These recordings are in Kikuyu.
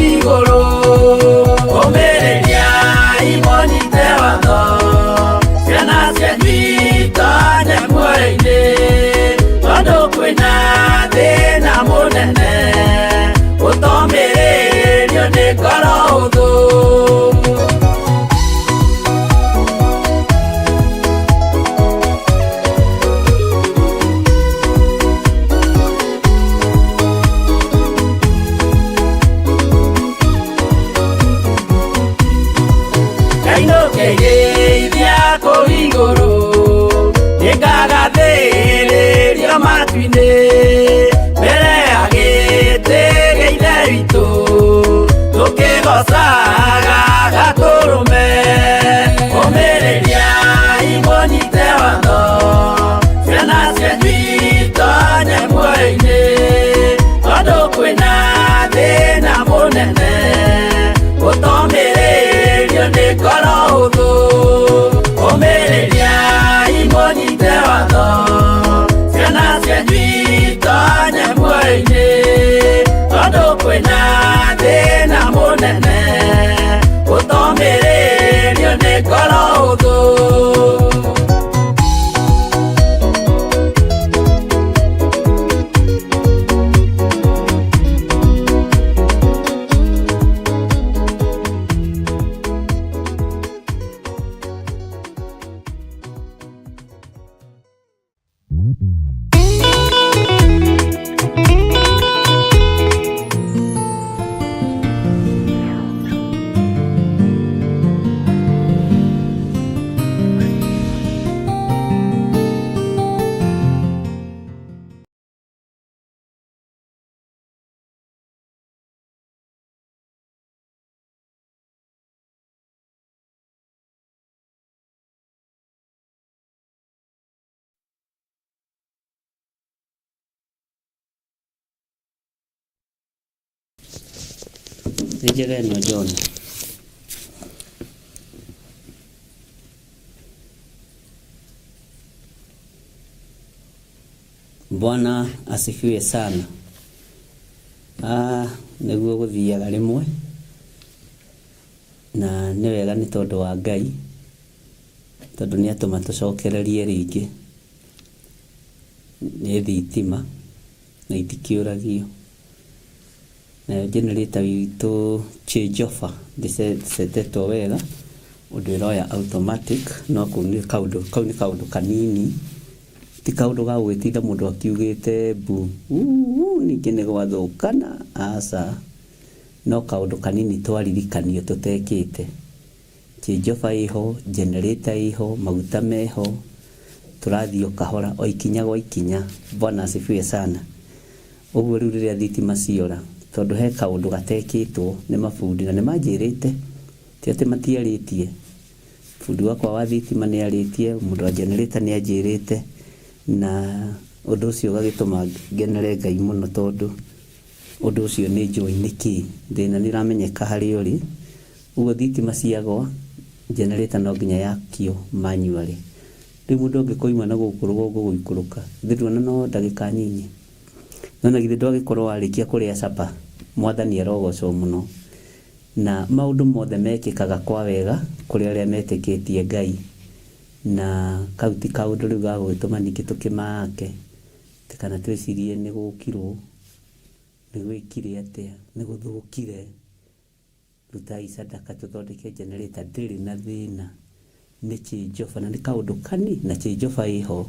Igũrũ. Ũmĩrĩriai mũnyite watho, ciana cianyu itonye muoyo-inĩ, tondũ kwĩna thĩna mũnene ũtomĩrĩrio nĩ ngoro hũthũ. Kainũkĩgeithia kũu igũrũ, nĩngagathĩrĩrio matu-inĩ, mbere ya gĩtĩ gĩa Ithe witũ, tũkĩgoocaga Gatũrũme. Ũmĩrĩriai mũnyite watho, ciana cianyu itonye muoyo-inĩ, tondũ kwĩna thĩna mũnene ũtomĩrĩrio nĩ ngoro hũthũ. Ũmĩrĩriai mũnyite watho, ciana cianyu itonye muoyo-inĩ, tondũ kwĩna thĩna mũnene ũtomĩrĩrio nĩ ngoro hũthũ. Nĩ njega ĩno John. Bwana asifiwe sana. Ah, nĩguo gũthiaga rĩmwe na nĩ wega nĩ tondũ wa Ngai, tondũ nĩ atũma tũcokererie rĩngĩ nĩ thitima na itikĩũragio. Nayo generator itũ change over ndĩcetetwo wega ũndũ ĩroya automatic, no kau nĩ kaũndũ, kau nĩ kaũndũ kanini, ti kaũndũ ga gũgĩtinda mũndũ akiugĩte mbu uu ningĩ nĩ gwathũkana, aca. No kaũndũ kanini twaririkanio tũtekĩte. Change over ĩho, generator ĩho, maguta meho, tũrathiĩ o kahora o ikinya gwa ikinya. Bwana asifiwe sana. Ũguo rĩu rĩrĩa thitima ciora, tondũ he kaũndũ gatekĩtwo nĩ mabundi na nĩ manjĩrĩte, ti atĩ matiarĩtie, bundi wakwa wa thitima nĩ arĩtie, mũndũ wa generator nĩ anjĩrĩte, na ũndũ ũcio ũgagĩtũma ngenere Ngai mũno tondũ ũndũ ũcio nĩ njũĩ nĩkĩ, thĩna nĩ ũramenyeka harĩa ũrĩ, ũguo thitima ciagwa, generator no nginya yakio manually. Rĩu mũndũ angĩkoima na gũkũ rũgongo gũikũrũka, githĩ nduona no ndagĩka nyinyi? No na githĩ ndwagĩkorwo warĩkia kũrĩa capa? Mwathani arogocwo mũno. Na maũndũ mothe mekĩkaga kwa wega kũrĩ arĩa metĩkĩtie Ngai. Na kau ti kaũndũ rĩu ga gũgĩtũma ningĩ tũkĩmake, atĩ kana twĩcirie nĩ gũkirwo, nĩ gwĩkire atĩa, nĩ gũthũkire. Rutai sadaka tũthondeke generator ndĩrĩ na thĩna nĩ change over na nĩ kaũndũ kani na change over ĩho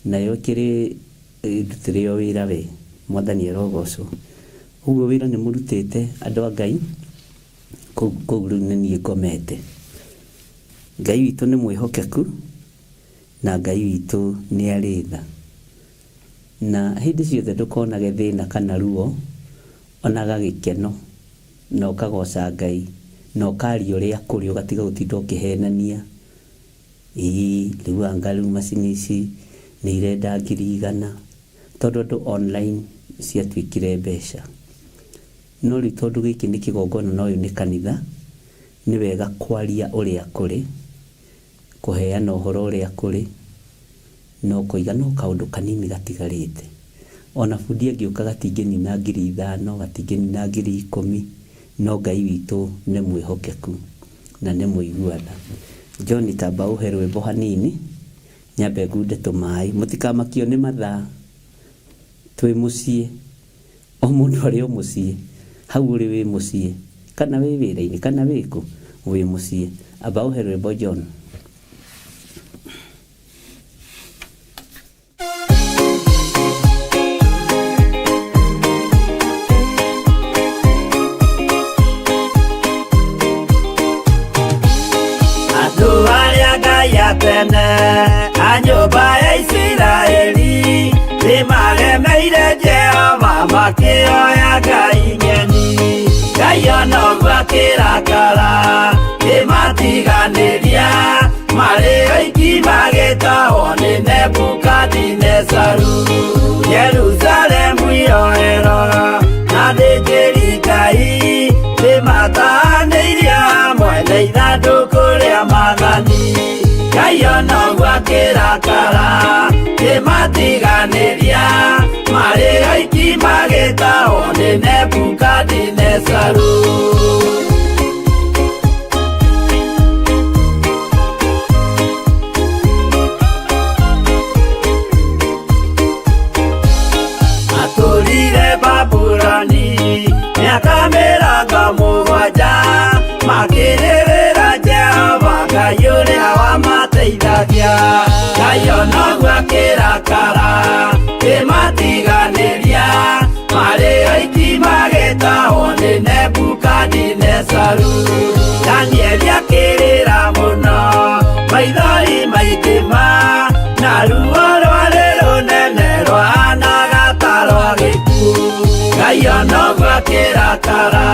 nayo ĩkĩrĩ ndutĩre o wĩra we mwathani arogocwo. Ũguo wĩra nĩ mũrutĩte andũ a Ngai kũu kũu rĩu nĩ niĩ ngomete. Ngai witũ nĩ mwĩhokeku na Ngai witũ nĩ arĩ tha. Na hĩndĩ ciothe ndũkonage thĩna kana ruo, onaga gĩkeno. Na ũkagooca Ngai, na ũkaaria ũrĩa kũrĩ, ũgatiga gũtinda ũkĩhenania, ĩĩ rĩu anga rĩu macini ici nĩ irenda 100,000, tondũ andũ online ciatuĩkire mbeca. No rĩu tondũ gĩkĩ nĩ kĩgongona na ũyũ nĩ kanitha, nĩ wega kwaria ũrĩa kũrĩ, kũheana ũhoro ũrĩa kũrĩ, na ũkoiga no kaũndũ kanini gatigarĩte. Ona bundi angĩũka gatingĩnina 5,000, gatingĩnina 10,000. No Ngai witũ nĩ mwĩhokeku na nĩ mũigua tha. John tamba ũhe rwĩmbo hanini nyambe ngunde tũmaĩ. Mũtikamakio nĩ mathaa twĩ mũciĩ, o mũndũ arĩ o mũciĩ, hau ũrĩ wĩ mũciĩ, kana wĩ wĩra-inĩ kana wĩ kũ, wĩ mũciĩ. Amba ũhe rwĩmbo John. Andũ arĩa Ngai a tene a nyũmba ya Isiraeli nĩmaremeire Jehova makĩoya ngai ng'eni. Ngai ona ũguo akĩrakara kĩmatiganĩria marĩ oiki magĩtahwo nĩ Nebukadinezaru. Jerusalemu iroero na thĩnjĩri Ngai nĩmatahanĩirio hamwe na ithandũkũ rĩa maathani. Ngai ona ũguo akĩrakara kĩmatiganĩria marĩ oiki magĩtahwo nĩ Nebukadinezaru. Matũrire Babuloni mĩaka mĩrongo mũgwanja makĩrĩrĩra Jehova Ngai ũrĩa wamateithagia. Ngai ona ũguo akĩrakara kĩmatiganĩria marĩ oiki magĩtahwo nĩ Nebukadinezaru. Danieli akĩrĩra mũno maithori maingĩ ma na ruo rwarĩ rũnene rwahanaga ta rwa gĩkuũ. Ngai ona ũguo akĩrakara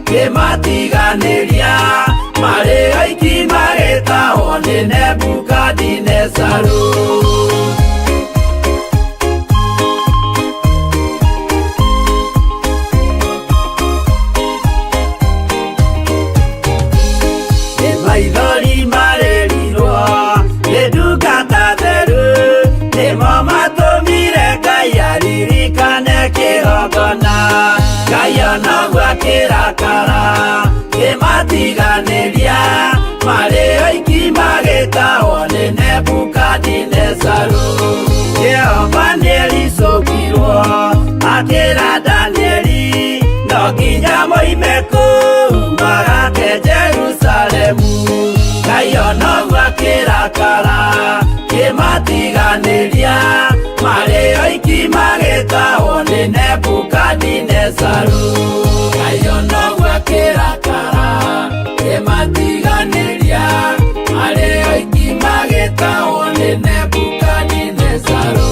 kĩmatiganĩria marĩ oiki magĩtahwo nĩ Nebukadinezaru. Nĩ maithori marĩrirwo nĩ ndungata theru nĩmo matũmire Ngai aririkane kĩgongona. Ngai ona ũguo akĩrakara kĩmatiganĩria marĩ oiki magĩtahwo nĩ Nebukadinezaru. Jehova nĩericũkirwo akĩra Danieli no nginya moime kũu magake Jerusalemu. Ngai ona ũguo akĩrakara kĩmatiganĩria marĩ oiki magĩtahwo nĩ Nebukadinezaru. Ngai ona ũguo akĩrakara kĩmatiganĩria marĩ oiki magĩtahwo nĩ Nebukadinezaru.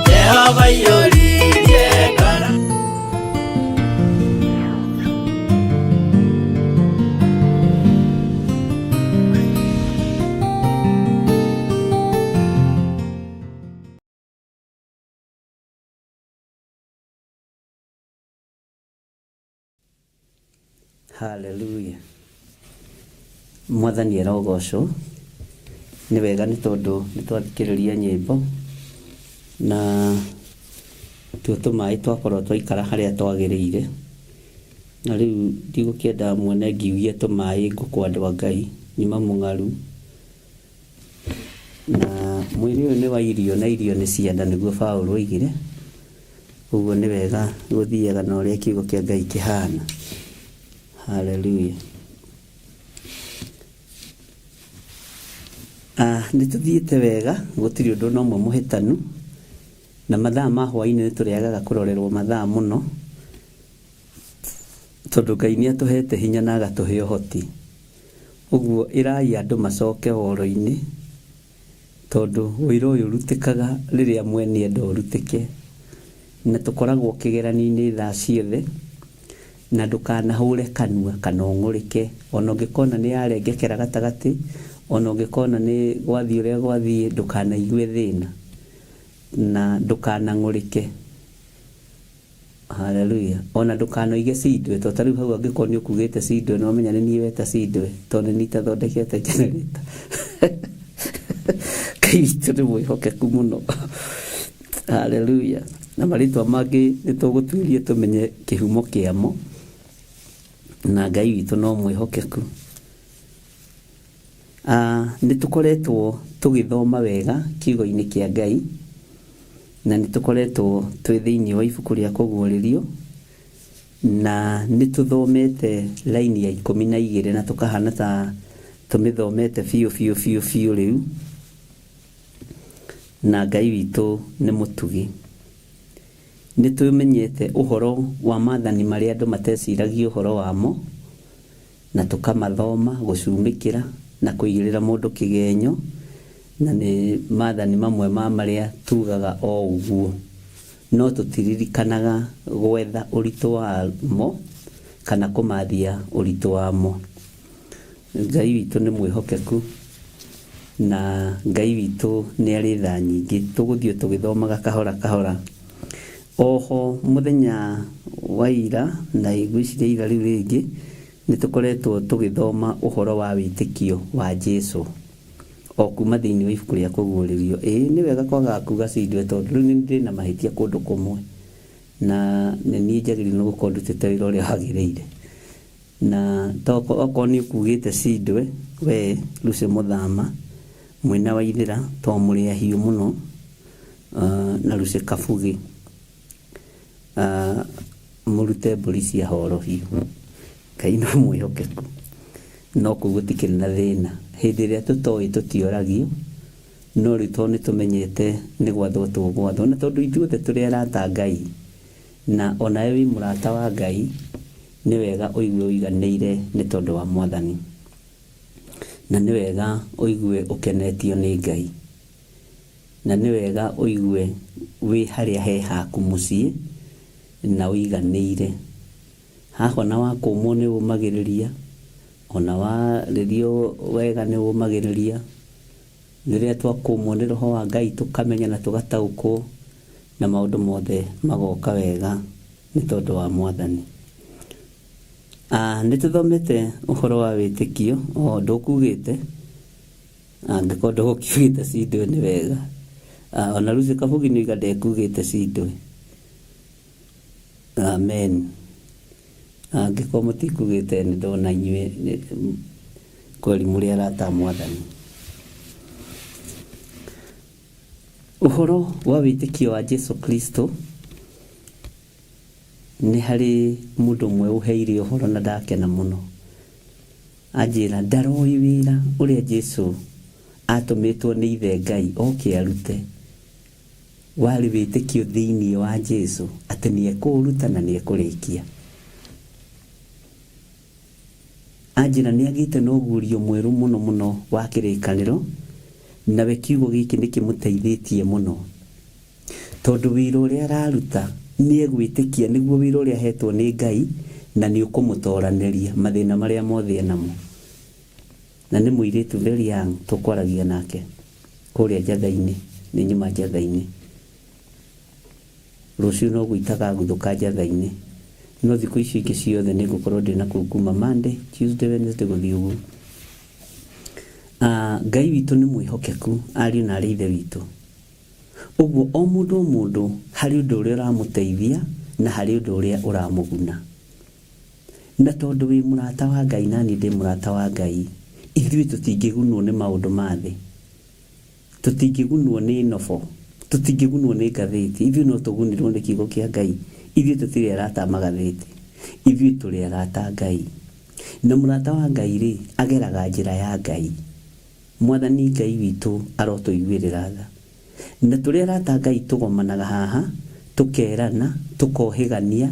Jehova iyũririe ngoro Hallelujah. Mwathani arogocwo. Nĩ wega nĩ tondũ nĩ twathikĩrĩria nyĩmbo na tuo tũmaĩ twakorwo twaikara harĩa twagĩrĩire. Na rĩu ndigũkĩenda muone ngiugia tũmaĩ ngũkũ andũ a Ngai, nyuma mũng'aru. Na mwĩrĩ ũyũ nĩ wa irio na irio nĩ cia nda nĩguo Paũlũ oigire. Ũguo nĩ wega gũthiaga na ũrĩa kiugo kĩa Ngai kĩhana. Hallelujah. Ah, nĩ tũthiĩte wega gũtirĩ ũndũ ona ũmwe mũhĩtanu na mathaa ma hwainĩ nĩ tũrĩagaga kũrorerwo mathaa mũno tondũ Ngai nĩ atũhete hinya na agatũhe ũhoti. Ũguo ĩrai andũ macoke woro-inĩ tondũ wĩra ũyũ ũrutĩkaga rĩrĩa mwene enda ũrutĩke na tũkoragwo kĩgeranio-inĩ thaa ciothe na ndũkanahũre kanua kana ũng'ũrĩke ona ũngĩkona nĩ yarengekera gatagatĩ Ona ũngĩkona nĩ gwathiĩ ũrĩa gwathiĩ, ndũkanaigue thĩna na ndũkanang'ũrĩke. Haleluya. Ona ndũkanoige cindwe, to ta rĩu hau angĩkorwo nĩ ũkugĩte cindwe no menya nĩ niĩ weta cindwe, tondũ nĩ niĩ itathondekete generator. Ngai witũ nĩ mwĩhokeku mũno. Haleluya. Na marĩtwa mangĩ nĩ tũgũtuĩria tũmenye kĩhumo kĩamo, na Ngai witũ no mwĩhokeku. Nĩ tũkoretwo tũgĩthoma wega kiugo-inĩ kĩa Ngai, na nĩ tũkoretwo twĩ thĩinĩ wa ibuku rĩa Kũguũrĩrio, na nĩ tũthomete raini ya 12 na tũkahana ta tũmĩthomete biũ biũ biũ biũ rĩu, na Ngai witũ nĩ mũtugi. Nĩ tũmenyete ũhoro wa maathani marĩa andũ mateciragia ũhoro wamo, na tũkamathoma, gũcumĩkĩra na kũigĩrĩra mũndũ kĩgenyo, na nĩ maathani mamwe ma marĩa tugaga o ũguo, no tũtiririkanaga gwetha ũritũ wamo kana kũmathia ũritũ wamo. Ngai witũ nĩ mwĩhokeku na Ngai witũ nĩ arĩ tha nyingĩ. Tũgũthiĩ tũgĩthomaga kahora kahora. Oho mũthenya wa ira na ngwĩciria ira rĩu rĩngĩ nĩ tũkoretwo tũgĩthoma ũhoro wa wĩtĩkio wa Jesu o kuma thĩinĩ wa ibuku rĩa Kũguũrĩrio. Ĩĩ nĩ wega kwagaga kuga cindwe tondũ rĩu nĩ ndĩ na mahĩtia kũndũ kũmwe na nĩ niĩ njagĩrĩirwo nĩ gũkorwo ndutĩte wĩra ũrĩa wagĩrĩire. Na okorwo nĩ ũkugĩte cindwe we Lucy Mũthama mwĩna Waithĩra tondũ mũrĩ ahiũ mũno na Lucy Kabugi mũrute mbũri cia horohio. Ngai no mwĩhokeku no kũu gũtikĩrĩ na thĩna. Hĩndĩ ĩrĩa tũtoĩ tũtioragio, no rĩu tondũ nĩ tũmenyete nĩ gwathwo tũgwathwo, na tondũ ithuothe tũrĩ arata a Ngai, na onawe wĩ mũrata wa Ngai, nĩ wega ũigue ũiganĩire nĩ tondũ wa Mwathani. Na nĩ wega ũigue ũkenetio nĩ Ngai. Na nĩ wega ũigue wĩ harĩa he haku mũciĩ na ũiganĩire. Haha ona wakũmwo nĩ ũmagĩrĩria, ona warĩrio wega nĩ ũmagĩrĩria. Rĩrĩa twakũmwo nĩ Roho wa Ngai tũkamenya na tũgataũkwo, na maũndũ mothe magoka wega nĩ tondũ wa Mwathani. Nĩ tũthomete ũhoro wa wĩtĩkio o ũndũ ũkugĩte, angĩkorwo ndũgũkiugĩte cindwe nĩ wega. Ona Lucy Kabugi nĩ oiga ndekugĩte cindwe. Amen. Angĩkorwo mũtikugĩte nĩ ndona inyuĩ kweli mũrĩ arata a Mwathani. Ũhoro wa wĩtĩkio wa Jesu Kristo nĩ harĩ mũndũ ũmwe ũheire ũhoro na ndakena mũno. Anjĩra ndaroĩ wĩra ũrĩa Jesu atũmĩtwo nĩ ithe Ngai oke arute. Warĩ wĩtĩkio thĩinĩ wa Jesu atĩ nĩ ekũũruta na nĩ ekũrĩkia. Anjĩra nĩ agĩte na ũguũrio mwerũ mũno mũno wa kĩrĩkanĩro, nawe kiugo gĩkĩ nĩ kĩmũteithĩtie mũno. Tondũ wĩra ũrĩa araruta nĩ egwĩtĩkia nĩguo wĩra ũrĩa ahetwo nĩ Ngai na nĩ ũkũmũtoranĩria mathĩna marĩa mothe enamo. Na nĩ mũirĩtu very young tũkwaragia nake kũrĩa Njatha-inĩ, nĩ nyuma Njatha-inĩ. Rũciũ no guo itakaguthũka Njatha-inĩ. No thikũ icio ingĩ ciothe nĩ ngũkorwo ndĩ na kũu kuma Monday, Tuesday, Wednesday gũthiĩ ũguo. Ngai witũ nĩ mwĩhokeku ariũ na arĩ ithe witũ. Ũguo o mũndũ o mũndũ harĩ ũndũ ũrĩa ũramũteithia na harĩ ũndũ ũrĩa ũramũguna. Na tondũ wĩ mũrata wa Ngai na niĩ ndĩ mũrata wa Ngai, ithuĩ tũtingĩgunwo nĩ maũndũ ma thĩ. Tũtingĩgunwo nĩ nobo, tũtingĩgunwo nĩ ngathĩti, ithuĩ no tũgunirwo nĩ kiugo kĩa Ngai. Ithuĩ tũtirĩ arata a magathĩti, ithuĩ tũrĩ arata a Ngai. Na mũrata wa Ngai rĩ, ageraga njĩra ya Ngai. Mwathani Ngai witũ arotũiguĩrĩra tha. Na tũrĩ arata a Ngai tũgomanaga haha, tũkerana, tũkohĩgania,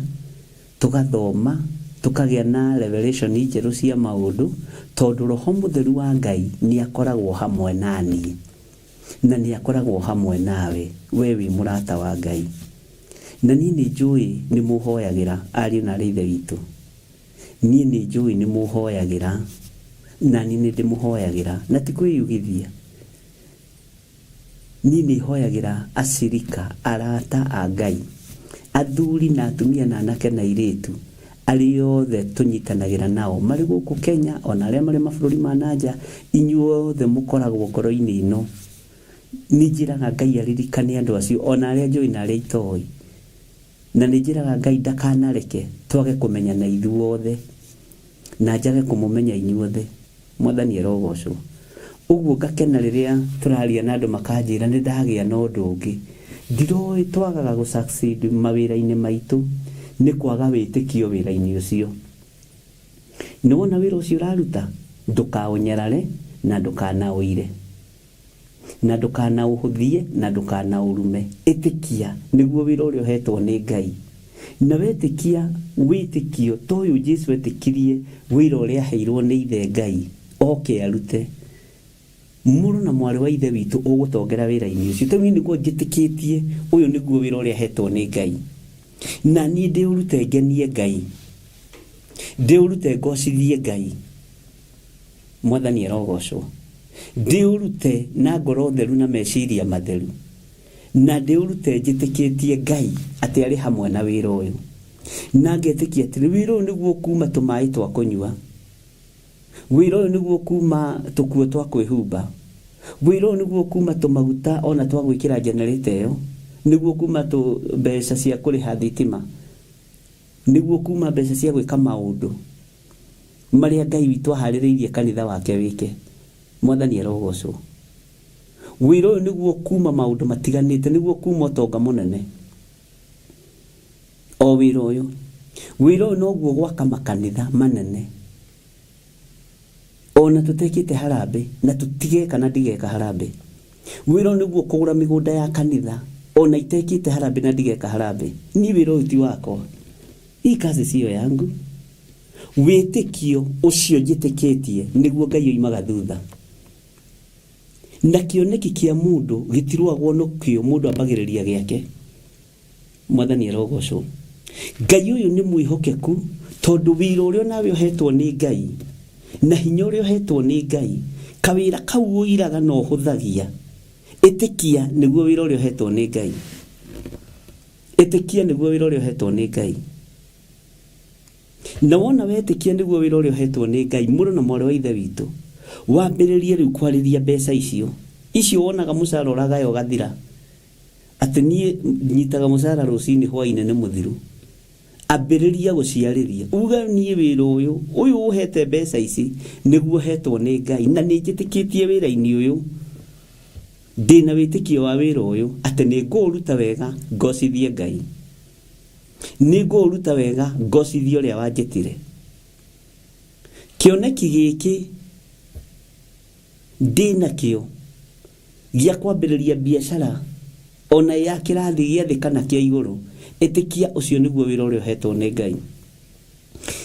tũgathoma, tũkagĩa na revelation njerũ cia maũndũ, tondũ Roho Mũtheru wa Ngai nĩ akoragwo hamwe na niĩ, na nĩ akoragwo hamwe nawe, we wĩ mũrata wa Ngai. Na niĩ nĩ njũĩ nĩ mũhoyagĩra ariũ na arĩ ithe witũ. Niĩ nĩ njũĩ nĩ mũhoyagĩra. Nani nĩ ndĩmũhoyagĩra na ti kwĩyugithia. Niĩ nĩ hoyagĩra acirika, arata a Ngai, athuri na atumia na anake na airĩtu, arĩa othe tũnyitanagĩra nao marĩ gũkũ Kenya ona arĩa marĩ mabũrũri ma na nja, inyuothe mũkoragwo ngoro-inĩ ĩno. Nĩ njĩraga Ngai aririkane andũ acio ona arĩa njũĩ na arĩa itoĩ. Na nĩ njĩraga Ngai ndakanareke twage kũmenyana ithuothe na njage kũmũmenya inyuothe. Mwathani arogocwo. Ũguo ngakena rĩrĩa tũraria na andũ makanjĩra nĩ ndagĩa na ũndũ ũngĩ. Ndiroĩ twagaga gũ succeed mawĩra-inĩ maitũ nĩ kwaga wĩtĩkio wĩra-inĩ ũcio. Nĩ wona wĩra ũcio ũraruta, ndũkaũnyarare na ndũkanaũire na ndũkanaũhũthie na ndũkanaũrume. Ĩtĩkia nĩguo wĩra ũrĩa ũhetwo nĩ Ngai. Na wetĩkia wĩtĩkio ta ũyũ Jesu etĩkirie wĩra ũrĩa aheirwo nĩ ithe Ngai oke arute. Mũrũ na mwarĩ wa ithe witũ ũgũtongera wĩra-inĩ ũcio. Tondũ niĩ nĩguo njĩtĩkĩtie ũyũ nĩguo wĩra ũrĩa hetwo nĩ Ngai. Na niĩ ndĩũrute ngenie Ngai. Ndĩũrute ngocithie Ngai. Mwathani arogocwo. Ndĩũrute na ngoro theru na meciria matheru. Na ndĩũrute njĩtĩkĩtie Ngai atĩ arĩ hamwe na wĩra ũyũ. Na ngetĩkia atĩ wĩra ũyũ nĩguo kuma tũmaĩ twa kũnyua. Wĩra ũyũ nĩguo kuma tũkuo twa kwĩhumba. Wĩra ũyũ nĩguo kuma tũmaguta ona twa gwĩkĩra generator ĩyo. Nĩguo kuma tũ mbeca cia kũrĩha thitima. Nĩguo kuma mbeca cia gwĩka maũndũ marĩa Ngai witũ aharĩrĩirie kanitha wake wĩke. Mwathani arogocwo. Wĩra ũyũ nĩguo kuma maũndũ matiganĩte, nĩguo kuma ũtonga mũnene. O wĩra ũyũ. Wĩra ũyũ noguo gwaka makanitha manene. Ona tũtekĩte harambee na tũtigeka na ndigeka harambee. Wĩra ũyũ nĩguo kũgũra mĩgũnda ya kanitha ona itekĩte harambee na ndigeka harambee. Niĩ wĩra ũyũ ti wakwa. Hii kazi siyo yangu. Wĩtĩkio ũcio njĩtĩkĩtie nĩguo Ngai oimaga thutha. Na kĩoneki kĩa mũndũ gĩtirũagwo nĩkĩo, mũndũ ambagĩrĩria gĩake. Mwathani arogocwo. Ngai ũyũ nĩ mwĩhokeku tondũ wĩra ũrĩa nawe ũhetwo nĩ Ngai na hinya ũrĩa ũhetwo nĩ Ngai, kawĩra kau ũiraga na ũhũthagia, ĩtĩkia nĩguo wĩra ũrĩa ũhetwo nĩ Ngai. Ĩtĩkia nĩguo wĩra ũrĩa ũhetwo nĩ Ngai. Na wona wetĩkia nĩguo wĩra ũrĩa ũhetwo nĩ Ngai, mũrũ na mwarĩ wa ithe witũ, wambĩrĩrie rĩu kwarĩria mbeca icio. Icio wonaga mũcara ũragaya ũgathira. Atĩ niĩ nyitaga mũcara rũcinĩ hwainĩ nĩ mũthiru. Ambĩrĩria gũciarĩria. Uga niĩ wĩra ũyũ, ũyũ ũhete mbeca ici, nĩguo hetwo nĩ Ngai. Na nĩ njĩtĩkĩtie wĩra-inĩ ũyũ. Ndĩna wĩtĩkio wa wĩra ũyũ, atĩ nĩ ngũũruta wega, ngocithie Ngai. Nĩ ngũũruta wega, ngocithie ũrĩa wanjĩtire. Kĩoneki gĩkĩ ndĩnakĩo gĩa kwambĩrĩria biacara ona ya kĩrathi gĩa thĩ kana kĩa igũrũ, ĩtĩkia ũcio nĩguo wĩra ũrĩa ũhetwo nĩ Ngai.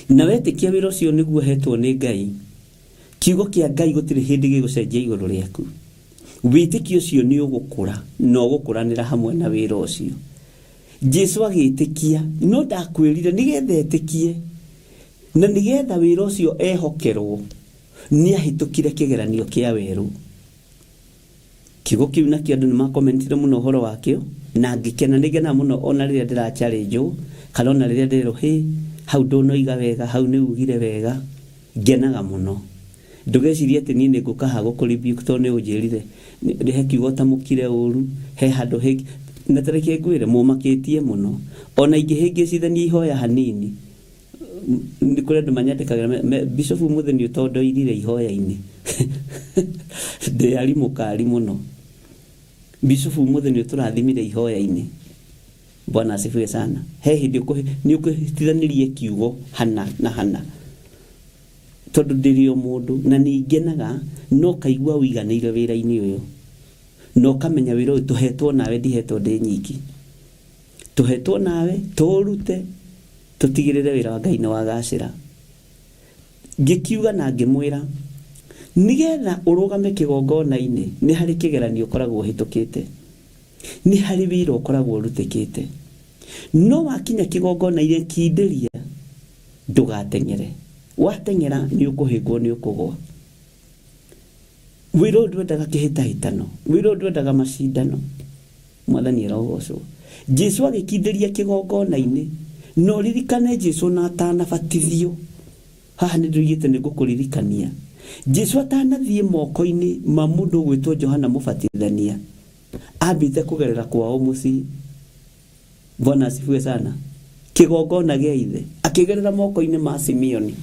Na wetĩkia wĩra ũcio nĩguo ũhetwo nĩ Ngai, kiugo kĩa Ngai gũtirĩ hĩndĩ gĩgũcenjia igũrũ rĩaku. Wĩtĩkio ũcio nĩ ũgũkũra na ũgũkũranĩra hamwe na wĩra ũcio. Jesu agĩtĩkia, no ndakwĩrire nĩgetha etĩkie na nĩgetha wĩra ũcio ehokerwo, nĩ ahĩtũkire kĩgeranio kĩa werũ. Kiugo kĩu nakĩo andũ nĩ makomentire mũno ũhoro wakĩo na ngĩkena. Nĩ ngenaga mũno ona rĩrĩa ndĩra challenge kana ona rĩrĩa ndĩrerwo hĩ hau ndũnoiga wega, hau nĩ ugire wega, ngenaga mũno. Ndũgecirie atĩ niĩ nĩ ngũka haha gũkũ rebuke tondũ nĩ ũnjĩrire he kiugo ũtamũkire ũru, he handũ hĩ na ta reke ngwĩre mũmakĩtie mũno. Ona ingĩhĩngĩcithania ihoya hanini, nĩ kũrĩ andũ manyandĩkagĩra, Bishop ũmũthĩ nĩ ũtondoirire ihoya-inĩ. Ndĩ arimũ kari mũno. Bishop ũmũthĩ nĩ ũtũrathimire ihoya-inĩ. Bwana asifiwe sana. He hĩndĩ nĩ ũkũhĩtithanirie kiugo hana na hana. Tondũ ndĩrĩ o mũndũ na nĩ ngenaga no kaigua ũiganĩire wĩra-inĩ ũyũ. Na ũkamenya wĩra ũyũ tũhetwo nawe, ndihetwo ndĩ nyiki. Tũhetwo nawe, tũũrute, tũtigĩrĩre wĩra wa Ngai nĩ wagacĩra. Ngĩkiuga na ngĩmwĩra, nĩgetha ũrũgame kĩgongona-inĩ, nĩ harĩ kĩgeranio ũkoragwo ũhĩtũkĩte. Nĩ harĩ wĩra ũkoragwo ũrutĩkĩte. No wakinya kĩgongona-inĩ kindĩria, ndũgateng'ere. Wateng'era nĩ ũkũhĩngwo nĩ ũkũgwa. Wĩra ũyũ ndwendaga kĩhĩtahĩtano, wĩra ũyũ ndwendaga macindano. Mwathani arogocwo. Jesu agĩkindĩria kĩgongona-inĩ. Na ũririkane Jesu ona atanabatithio, haha nĩ ndĩroigĩte nĩ ngũkũririkania, Jesu atanathiĩ moko-inĩ ma mũndũ ũgwĩtwo Johana Mũbatithania, ambĩte kũgerera kwao mũciĩ. Bwana asifiwe sana. Kĩgongona gĩa ithe, akĩgerera moko-inĩ ma Simeoni.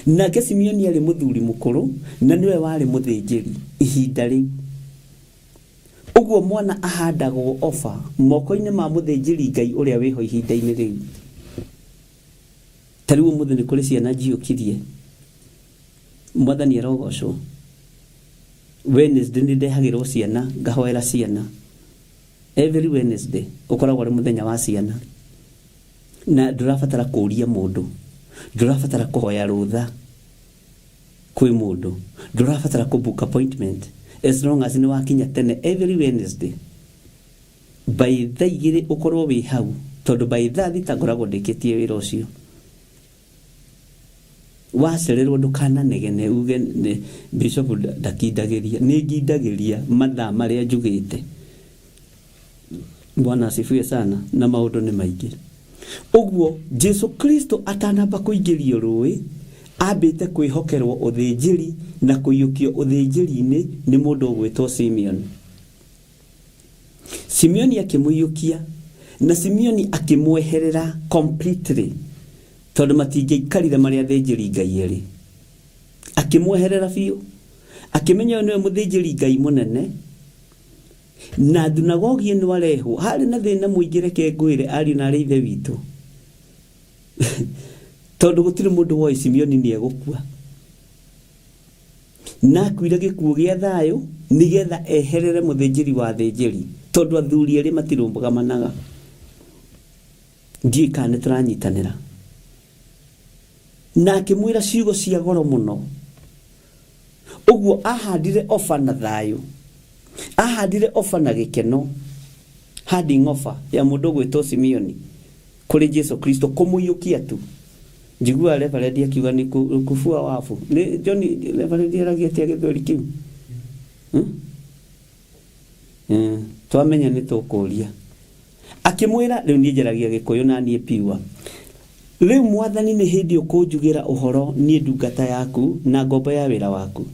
Nake Simeoni arĩ mũthuri mũkũrũ na nĩwe warĩ mũthĩnjĩri ihinda rĩu. Ũguo mwana ahandagwo oba moko-inĩ ma mũthĩnjĩri Ngai ũrĩa wĩho ihinda-inĩ rĩu. Ta rĩu ũmũthĩ nĩ kũrĩ ciana njiyũkirie. Mwathani arogocwo. Wednesday nĩ ndehagĩrwo ciana, ngahoera ciana. Every Wednesday ũkoragwo ũrĩ mũthenya wa ciana. Na ndũrabatara kũria mũndũ, ndũrabatara kũhoya rũtha kwĩ mũndũ, ndũrabatara kũ book appointment, as long as nĩ wakinya tene every Wednesday by thaa igĩrĩ ũkorwo wĩ hau, tondũ by thaa thita ngoragwo ndĩkĩtie wĩra ũcio. Wacererwo ndũkananegene uge nĩ bishop ndakindagĩria. Nĩ ngindagĩria mathaa marĩa njugĩte. Bwana asifiwe sana. Na maũndũ nĩ maingĩ. Ũguo Jesu Kristo atanamba kũingĩrio rũĩ, ambĩte kwĩhokerwo ũthĩnjĩri na kũiyũkio ũthĩnjĩri-inĩ nĩ mũndũ ũgwĩtwo Simeon. Simeoni akĩmũiyũkia na Simeoni akĩmweherera completely, tondũ matingĩaikarire marĩ athĩnjĩri Ngai erĩ. Akĩmweherera biũ, akĩmenya ũyũ nĩwe mũthĩnjĩri Ngai mũnene, na thunagogi ĩno arehwo harĩ na thĩna mũingĩ. Reke ngwĩre ariũ na arĩ ithe witũ, tondũ gũtirĩ mũndũ woĩ Simeoni nĩ egũkua, na akuire gĩkuũ gĩa thayũ nĩgetha eherere mũthĩnjĩri wa athĩnjĩri, tondũ athuri erĩ matirũgamanaga. Ndiũĩ kana nĩ tũranyitanĩra. Na akĩmwĩra ciugo cia goro mũno. Ũguo ahandire oba na thayũ, ahandire oba na gĩkeno, handing over ya mũndũ ũgwĩtwo Simeoni kũrĩ Jesu Kristo, kũmũiyũkia tu. Njiguaga reverend akiuga nĩ kufua wabu. Nĩ John reverend aragia atĩa gĩthweri kĩu? Twamenya nĩ tũkũria. Akĩmwĩra, rĩu niĩ njaragia Gĩkũyũ na niĩ piwa. Rĩu Mwathani nĩ hĩndĩ ũkũnjugĩra ũhoro niĩ ndungata yaku na ngombo ya wĩra waku.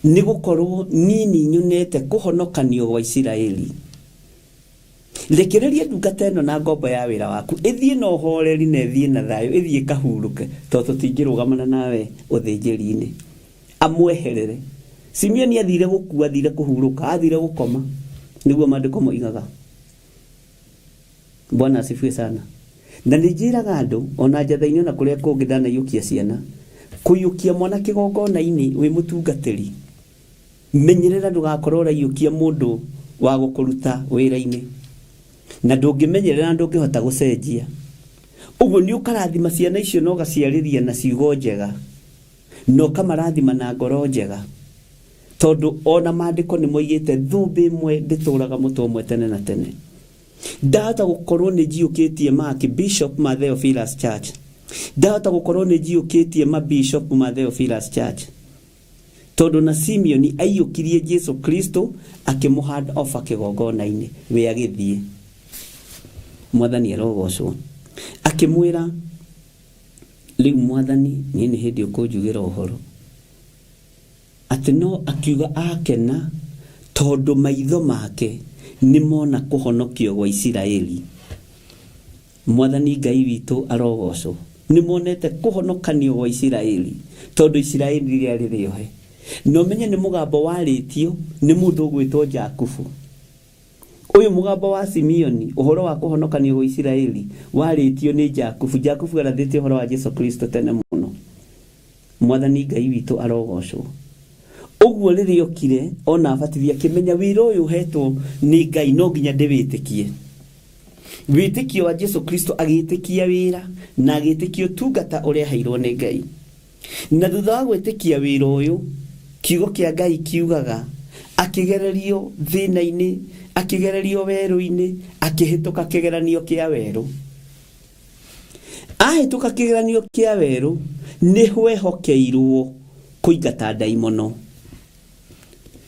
Nĩ gũkorwo niĩ nĩ nyonete kũhonokanio gwa Isiraeli. Rekereria ndungata ĩno na ngombo ya wĩra waku ĩthiĩ na ũhoreri na ĩthiĩ na thayũ, ĩthiĩ ĩkahurũke, tondũ tũtingĩrũgamana nawe ũthĩnjĩri-inĩ. Amweherere. Simeoni athire gũkua, athire kũhurũka, athire gũkoma, nĩguo maandĩko moigaga. Bwana asifiwe sana. Na nĩ njĩraga andũ ona njatha-inĩ ona kũrĩa kũngĩ ndanaiyũkia ciana, kũiyũkia mwana kĩgongona-inĩ wĩ mũtungatĩri, menyerera ndũgakorwo ũraiyũkia mũndũ wa gũkũruta wĩra-inĩ, na ndũngĩmenyerera ndũngĩhota gũcenjia. Ũguo nĩ ũkarathima ciana icio na ũgaciarĩria na ciugo njega, na ũkamarathima na ngoro njega, tondũ ona maandĩko nĩ moigĩte thũmbĩ ĩmwe ndĩtũraga mũtwe ũmwe tene na tene. Ndahota gũkorwo nĩ njiyũkĩtie ma Bishop ma Theophilus Church, ndahota gũkorwo nĩ njiyũkĩtie ma Bishop ma Theophilus Church, tondũ na Simeoni aiyũkirie Jesu Kristo akĩmũ hand over kĩgongona-inĩ, we agĩthiĩ. Mwathani arogocwo. Akĩmwĩra, rĩu Mwathani niĩ nĩ hĩndĩ ũkũnjugĩra ũhoro, atĩ no akiuga akena tondũ maitho make nĩ mona kũhonokio gwa Isiraeli. Mwathani Ngai witũ arogocwo. Nĩ monete kũhonokanio gwa Isiraeli, tondũ Isiraeli rĩarĩ rĩohe. Na ũmenye nĩ mũgambo warĩtio nĩ mũndũ ũgwĩtwo Jakubu. Ũyũ mũgambo wa Simeoni, ũhoro wa kũhonokanio gwa Isiraeli, warĩtio nĩ Jakubu. Jakubu arathĩte ũhoro wa Jesu Kristo tene mũno. Mwathani Ngai witũ arogocwo. Ũguo rĩrĩa okire ona abatithia akĩmenya wĩra ũyũ ũhetwo nĩ Ngai no nginya ndĩwĩtĩkie. Wĩtĩkio wa Jesu Kristo, agĩtĩkia wĩra na agĩtĩkia ũtungata ũrĩa aheirwo nĩ Ngai. Na thutha wa gwĩtĩkia wĩra ũyũ, kiugo kĩa Ngai kiugaga akĩgererio thĩna-inĩ, akĩgererio werũ-inĩ, akĩhĩtũka kĩgeranio kĩa werũ. Ahĩtũka kĩgeranio kĩa werũ, nĩ wehokeirwo Kũingata ndaimono.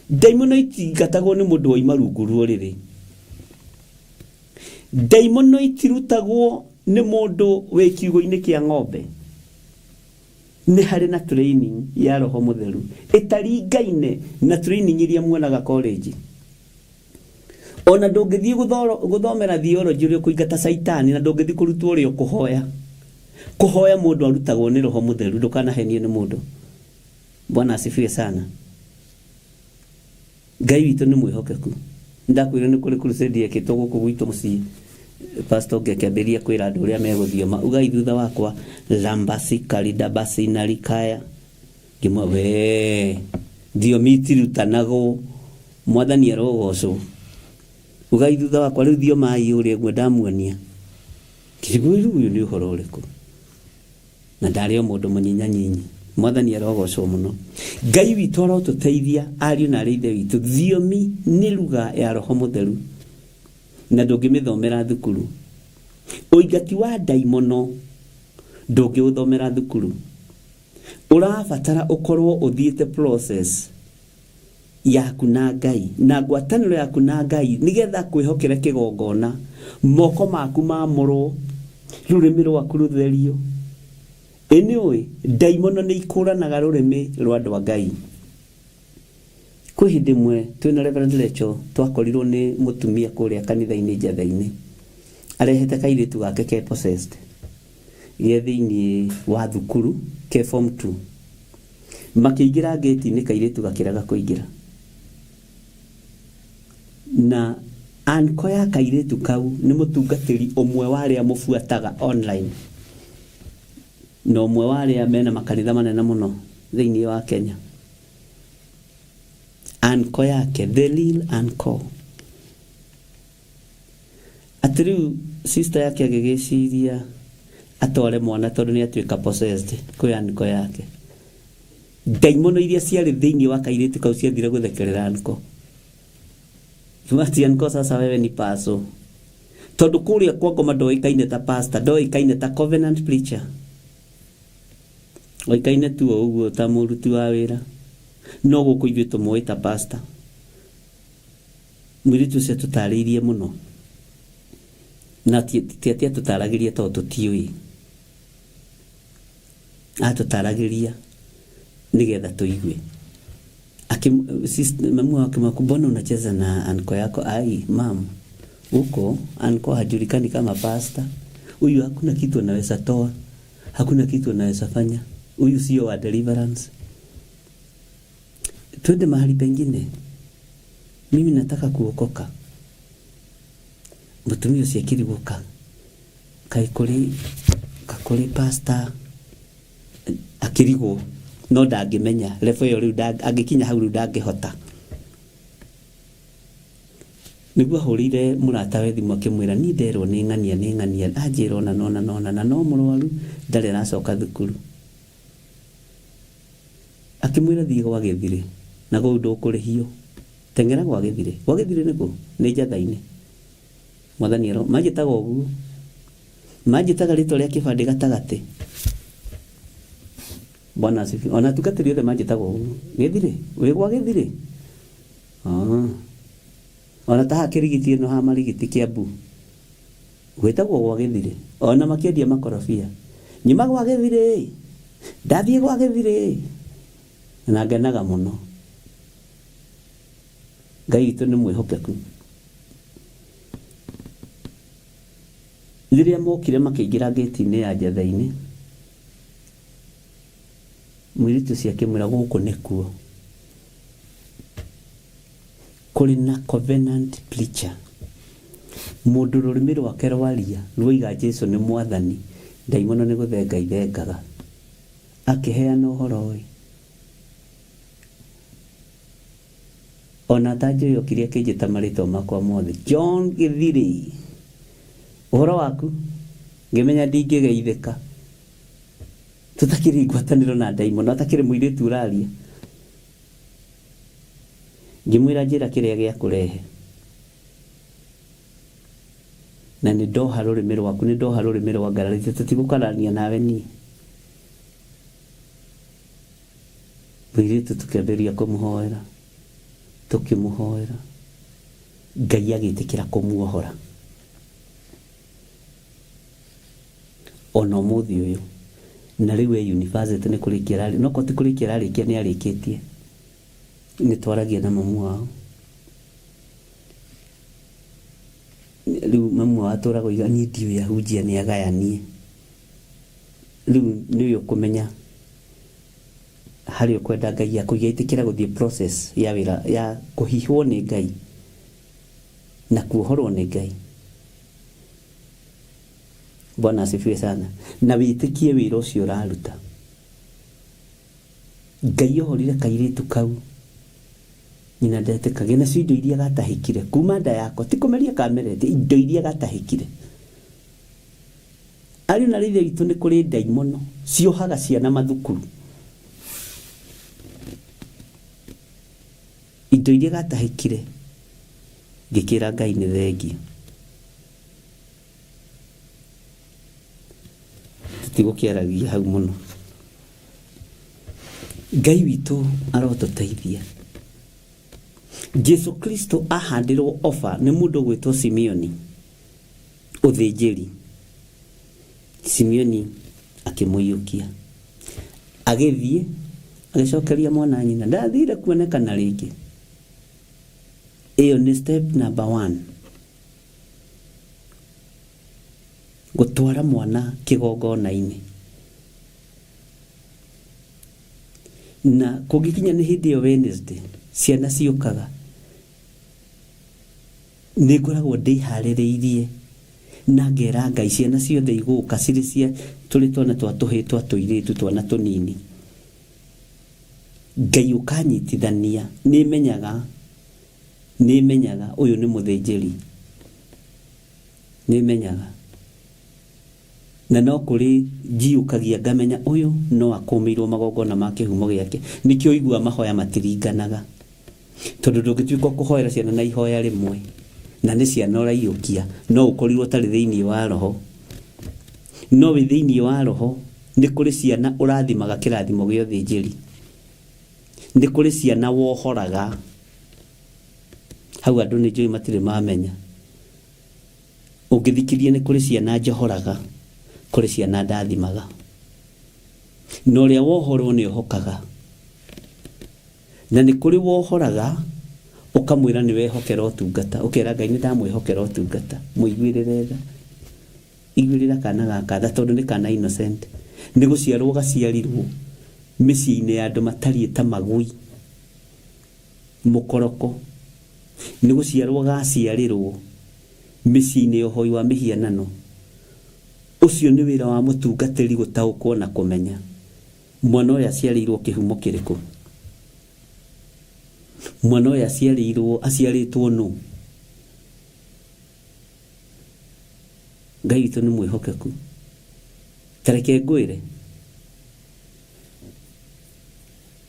Ndaimono itingatagwo nĩ mũndũ waima rungu rwa ũrĩrĩ. Ndaimono itirutagwo nĩ mũndũ wĩ kiugũ-inĩ kĩa ng'ombe. Nĩ harĩ na training ya roho mũtheru ĩtaringaine na training iria muonaga college. Ona ndũngĩthiĩ gũthomera theology ũrĩa ũkũingata caitani na ndũngĩthiĩ kũrutwo ũrĩa ũkũhoya. Kũhoya mũndũ arutagwo nĩ roho mũtheru, ndũkanahenio nĩ mũndũ. Bwana asifiwe sana. Ngai witũ nĩ mwĩhokeku. Ndakwĩrire nĩ kũrĩ crusade yekĩtwo gũkũ gwitũ mũciĩ. Pastor ũngĩ akĩambĩrĩria kwĩra andũ ũrĩa megũthioma. Ugai thutha wakwa lambasi karidabasi narikaya. Ngĩmwa we thiomi itirutanagwo. Mwathani arogocwo. Ugai thutha wakwa rĩu thiomai ũrĩa ũguo ndamuonia. Ngĩrigwo rĩu ũyũ nĩ ũhoro ũrĩkũ? Na ndarĩ o mũndũ mũnyinyanyinyi. Mwathani arogocwo mũno. Ngai witũ arotũteithia ariũ na arĩ ithe witũ. Thiomi nĩ lugha ya roho mũtheru na ndũngĩmĩthomera thukuru. Ũingati wa ndaimono ndũngĩũthomera thukuru. Ũrabatara ũkorwo ũthiĩte process yaku na Ngai na ngwatanĩro yaku na Ngai nĩgetha kwĩhokere kĩgongona, moko maku mamũrwo, rũrĩmĩ rwaku rũtherio. Ĩ nĩ ũĩ ndaimono nĩ ikũranaga rũrĩmĩ rwa andũ a Ngai. Kwĩ hĩndĩ ĩmwe twĩna Reverend Rachel twakorirwo nĩ mũtumia kũrĩa kanitha-inĩ Njatha-inĩ arehete kairĩtu gake ke possessed ge thĩinĩ wa thukuru ke form 2. Makĩingĩra ngĩti-inĩ kairĩtu gakĩrega kũingĩra. Na anko ya kairĩtu kau nĩ mũtungatĩri ũmwe wa arĩa mũbuataga online na ũmwe wa arĩa mena makanitha manene mũno thĩinĩ wa Kenya. Anko yake, the real anko. Atĩ rĩu sister yake agĩgĩciria atware mwana tondũ nĩ atuĩka possessed kwĩ anko yake. Ndaimono iria ciarĩ thĩinĩ wa kairĩtu kau ciathire gũthekerera anko. Ati anko sasa wewe ni paso. Tondũ kũrĩa kwa ngoma ndoĩkaine ta pastor, ndoĩkaine ta covenant preacher. Oĩkaine tu o ũguo ta mũruti wa wĩra. No gũkũ ithuĩ tũmũĩ ta pastor. Mũirĩtu ũcio atũtarĩirie mũno. Na ti atĩ atũtaragĩria tondũ tũtiũĩ. Atũtaragĩria nĩgetha tũigue. Mamu akimwambia, mbona unacheza na anko yako? Ai, mam, huko anko hajulikani kama pastor. Huyu hakuna kitu anaweza toa, hakuna kitu anaweza fanya. Huyu sio wa deliverance. Twende mahali pengine. Mimi nataka kuokoka. Mũtumia ũcio akĩrigũka kaĩ kũrĩ kakũrĩ pastor akĩrigwo no ndangĩmenya level ĩyo rĩu angĩkinya hau rĩu ndangĩhota. Nĩguo ahũrĩire mũratawe thimũ akĩmwĩra niĩ nderwo nĩ ng'ania nĩ ng'ania anjĩra ona nona nona na no mũrwaru ndarĩ aracoka thukuru. Akĩmwĩra thiĩ gwa Gĩthirĩ na kũu ndũkũrĩhio. Teng'era gwa Gĩthirĩ. Gwa Gĩthirĩ nĩ kũ? Nĩ Njatha-inĩ. Mwathani aro manjĩtaga ũguo. Manjĩtaga rĩtwa rĩa kĩbandĩ gatagatĩ. Bwana asifiwe. Ona atungatĩri othe manjĩtaga ũguo. Gĩthirĩ? Wĩ gwa Gĩthirĩ? Ah. Ona ta haha Kĩrigiti ĩno ha Marigiti Kĩambu. Gwĩtagwo gwa Gĩthirĩ. Ona makĩendia makorobia. Nyuma gwa Gĩthirĩ. Ndathiĩ gwa Gĩthirĩ. Na ngenaga mũno. Ngai witũ nĩ mwĩhokeku. Rĩrĩa mokire makĩingĩra ngĩti-inĩ ya Njatha-inĩ, mũirĩtu ũcio akĩmwĩra gũkũ nĩkuo kũrĩ na covenant preacher. Mũndũ rũrĩmĩ rwake rwaria rwoiga Jesu nĩ mwathani, ndaimono nĩ gũthenga ithengaga. Akĩheana ũhoro ũyũ. Ona atanjũĩ okire akĩnjĩta marĩtwa makwa mothe. John Gĩthirĩ, ũhoro waku? Ngĩmenya ndingĩgeithĩka. Tũtakĩrĩ ngwatanĩro na ndaimono, atakĩrĩ mũirĩtu ũraria. Ngĩmwĩra njĩra kĩrĩa gĩa kũrehe. Na nĩ ndoha rũrĩmĩ rwaku, nĩ ndoha rũrĩmĩ rwa ngarari, tũtigũkararania nawe niĩ. Mũirĩtu tũkĩambĩrĩria kũmũhoera, tũkĩmũhoera, Ngai agĩtĩkĩra kũmuohora. Ona ũmũthĩ ũyũ, na rĩu e university nĩ kũrĩkia ararĩkia, no korwo ti kũrĩkia ararĩkia nĩ arĩkĩtie. Nĩ twaragia na mamu wao. Rĩu mamu wao atũraga oiga niĩ ndiũĩ ahunjia nĩ agayanie. Rĩu nĩwe ũkũmenya harĩa ũkwenda Ngai akũige. Ĩtĩkĩra gũthiĩ process ya wĩra ya kũhihwo nĩ Ngai na kuohorwo nĩ Ngai. Bwana asifiwe sana. Na wĩtĩkie wĩra ũcio ũraruta. Ngai ohorire kairĩtu kau nyina ndetĩkagia nacio indo iria gatahĩkire kuma nda yako ti kũmeria kameretie indo iria gatahĩkire. Ariũ na aarĩ a Ithe witũ nĩ kũrĩ ndaimono ciohaga ciana mathukuru. Indo iria gatahĩkire ngĩkĩra Ngai nĩ thengiũ. Tũtigũkĩaragia hau mũno. Ngai witũ arotũteithia. Jesu Kristo ahandirwo oba nĩ mũndũ ũgwĩtwo Simeoni ũthĩnjĩri. Simeoni akĩmũiyũkia. Agĩthiĩ agĩcokeria mwana nyina ndathire kuonekana rĩngĩ. Ĩyo nĩ step number one. Gũtwara mwana kĩgongona-inĩ. Na kũngĩkinya nĩ hĩndĩ ĩyo Wednesday, ciana ciũkaga, nĩ ngoragwo ndĩharĩrĩirie na ngera Ngai ciana ciothe igũka cirĩ cia tũrĩ twana twa tũhĩĩ twa tũirĩtu twana tũnini. Ngai ũkanyitithania, nĩ menyaga, nĩ menyaga ũyũ nĩ mũthĩnjĩri. Nĩ menyaga. Na no kũrĩ njiyũkagia ngamenya ũyũ no akũmĩirwo magongona ma kĩhumo gĩake. Nĩkĩo ũiguaga mahoya matiringanaga. Tondũ ndũngĩtuĩka ũkũhoera ciana na ihoya rĩmwe, na nĩ ciana ũraiyũkia, no ũkorirwo ũtarĩ thĩinĩ wa roho. No wĩ thĩinĩ wa roho, nĩ kũrĩ ciana ũrathimaga kĩrathimo gĩa ũthĩnjĩri. Nĩ kũrĩ ciana wohoraga. Hau andũ nĩ njũĩ matirĩ mamenya. Ũngĩthikĩrĩria nĩ kũrĩ ciana njohoraga, kũrĩ ciana ndathimaga. Na ũrĩa wohorwo nĩ ohokaga. Na nĩ kũrĩ wohoraga ũkamwĩra nĩ wehokera ũtungata, ũkera Ngai nĩ ndamwĩhokera ũtungata, mũiguĩrĩre tha. Iguĩrĩra kana gaka tha tondũ nĩ kana innocent. Nĩ gũciarwo gaciarirwo mĩciĩ-inĩ ya andũ matariĩ ta magui, mũkoroko. Nĩ gũciarwo gaciarĩrwo mĩciĩ-inĩ ya ũhoi wa mĩhianano. Ũcio nĩ wĩra wa mũtungatĩri gũtaũkwo na kũmenya mwana ũyũ aciarĩirwo kĩhumo kĩrĩkũ. Mwana ũyũ aciarĩirwo aciarĩtwo nũ? Ngai witũ nĩ mwĩhokeku. Ta reke ngwĩre,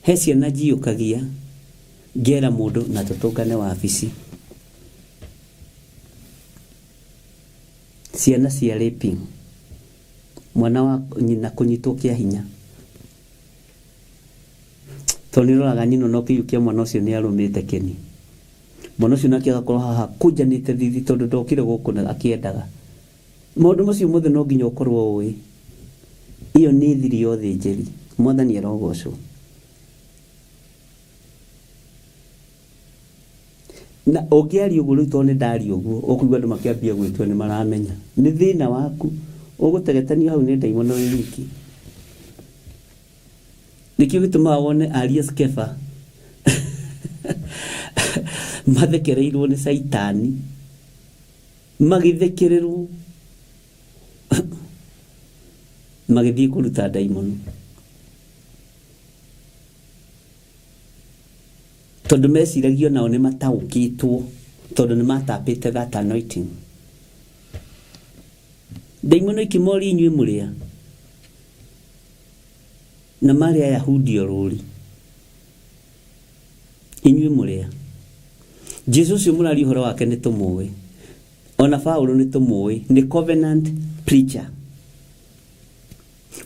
he ciana njiyũkagia ngera mũndũ na tũtũngane wabici. Ciana cia raping, mwana wa nyina kũnyitwo kĩa hinya. Tondũ nĩ ũroraga nyina ona ũkĩiyũkia mwana ũcio nĩ arũmĩte kĩni. Mwana ũcio nake agakorwo haha akũnjanĩte thithi tondũ ndokire gũkũ akĩendaga. Maũndũ macio mothe no nginya ũkorwo ũĩ. Ĩyo nĩ thiri ya ũthĩnjĩri. Mwathani arogocwo. Na ũngĩaria ũguo rĩu tondũ nĩ ndaria ũguo, ũkũigua andũ makĩambia gwĩtua nĩ maramenya. Nĩ thĩna waku. Ũgũtegetanio hau nĩ ndaimono wĩ wiki. Nĩkĩo gĩtũmaga wone ariũ a Skeva mathekereirwo nĩ Caitani. Magĩthekererwo magĩthiĩ kũruta ndaimono. Tondũ meciragia onao nĩ mataũkĩtwo tondũ nĩ matapĩte that anointing. Ndaimono ikĩmoria inyuĩ mũrĩ a? Na marĩ Ayahudi orũri. Inyuĩ mũrĩ a? Jesu ũcio mũraria ũhoro wake nĩ tũmũĩ. Ona Paulo nĩ tũmũĩ, nĩ covenant preacher.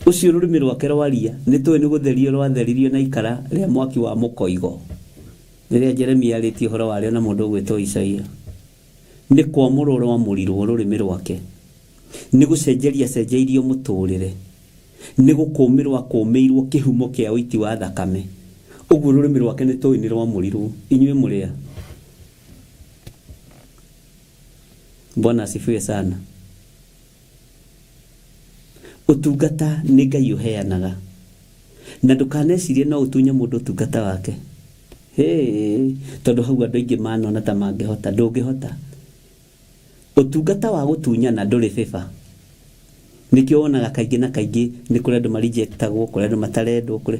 Ũcio rũrĩmĩ rwake rwaria nĩ tũĩ nĩ gũtherio rwatheririo na ikara rĩa mwaki wa mũkoigo, rĩrĩa Jeremia arĩtie ũhoro warĩo na mũndũ ũgwĩtwo Isaia. Nĩ kwamũrwo rwamũrirwo rũrĩmĩ rwake, nĩ gũcenjeria acenjeirio mũtũrĩre, nĩ gũkũmĩrwo akũmĩirwo kĩhumo kĩa ũiti wa thakame. Ũguo rũrĩmĩ rwake nĩ tũĩ nĩ rwamũrirwo. Inyuĩ mũrĩ a? Bwana asifiwe sana. Ũtungata nĩ Ngai ũheanaga. Na ndũkanecirie no ũtunye mũndũ ũtungata wake. Hĩĩ, tondũ hau andũ aingĩ manona ta mangĩhota. Ndũngĩhota. Ũtungata wa gũtunyana ndũrĩ favor. Nĩkĩo wonaga kaingĩ na kaingĩ nĩ kũrĩ andũ ma reject agwo, kũrĩ andũ matarendwo, kũrĩ...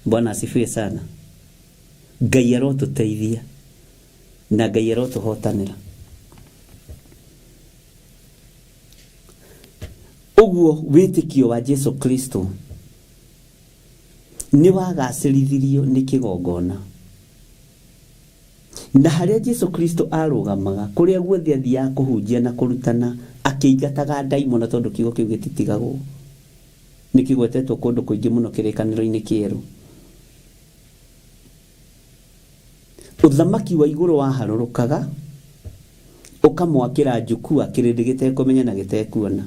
Bwana asifiwe sana. Ngai arotũteithia na Ngai arotũhotanĩra. Ũguo wĩtĩkio wa Jesu Kristo nĩ wagacĩrithirio nĩ kĩgongona. Na harĩa Jesu Kristo arũgamaga, kũrĩa guothe athiaga kũhunjia na kũrutana, akĩingataga ndaimono tondũ kiugo kĩu gĩtitigagwo. Nĩ kĩgwetetwo kũndũ kũingĩ mũno kĩrĩkanĩro-inĩ kĩerũ. Ũthamaki wa igũrũ waharũrũkaga ũkamwakĩra njukua kĩrĩndĩ gĩtekũmenya na gĩtekuona.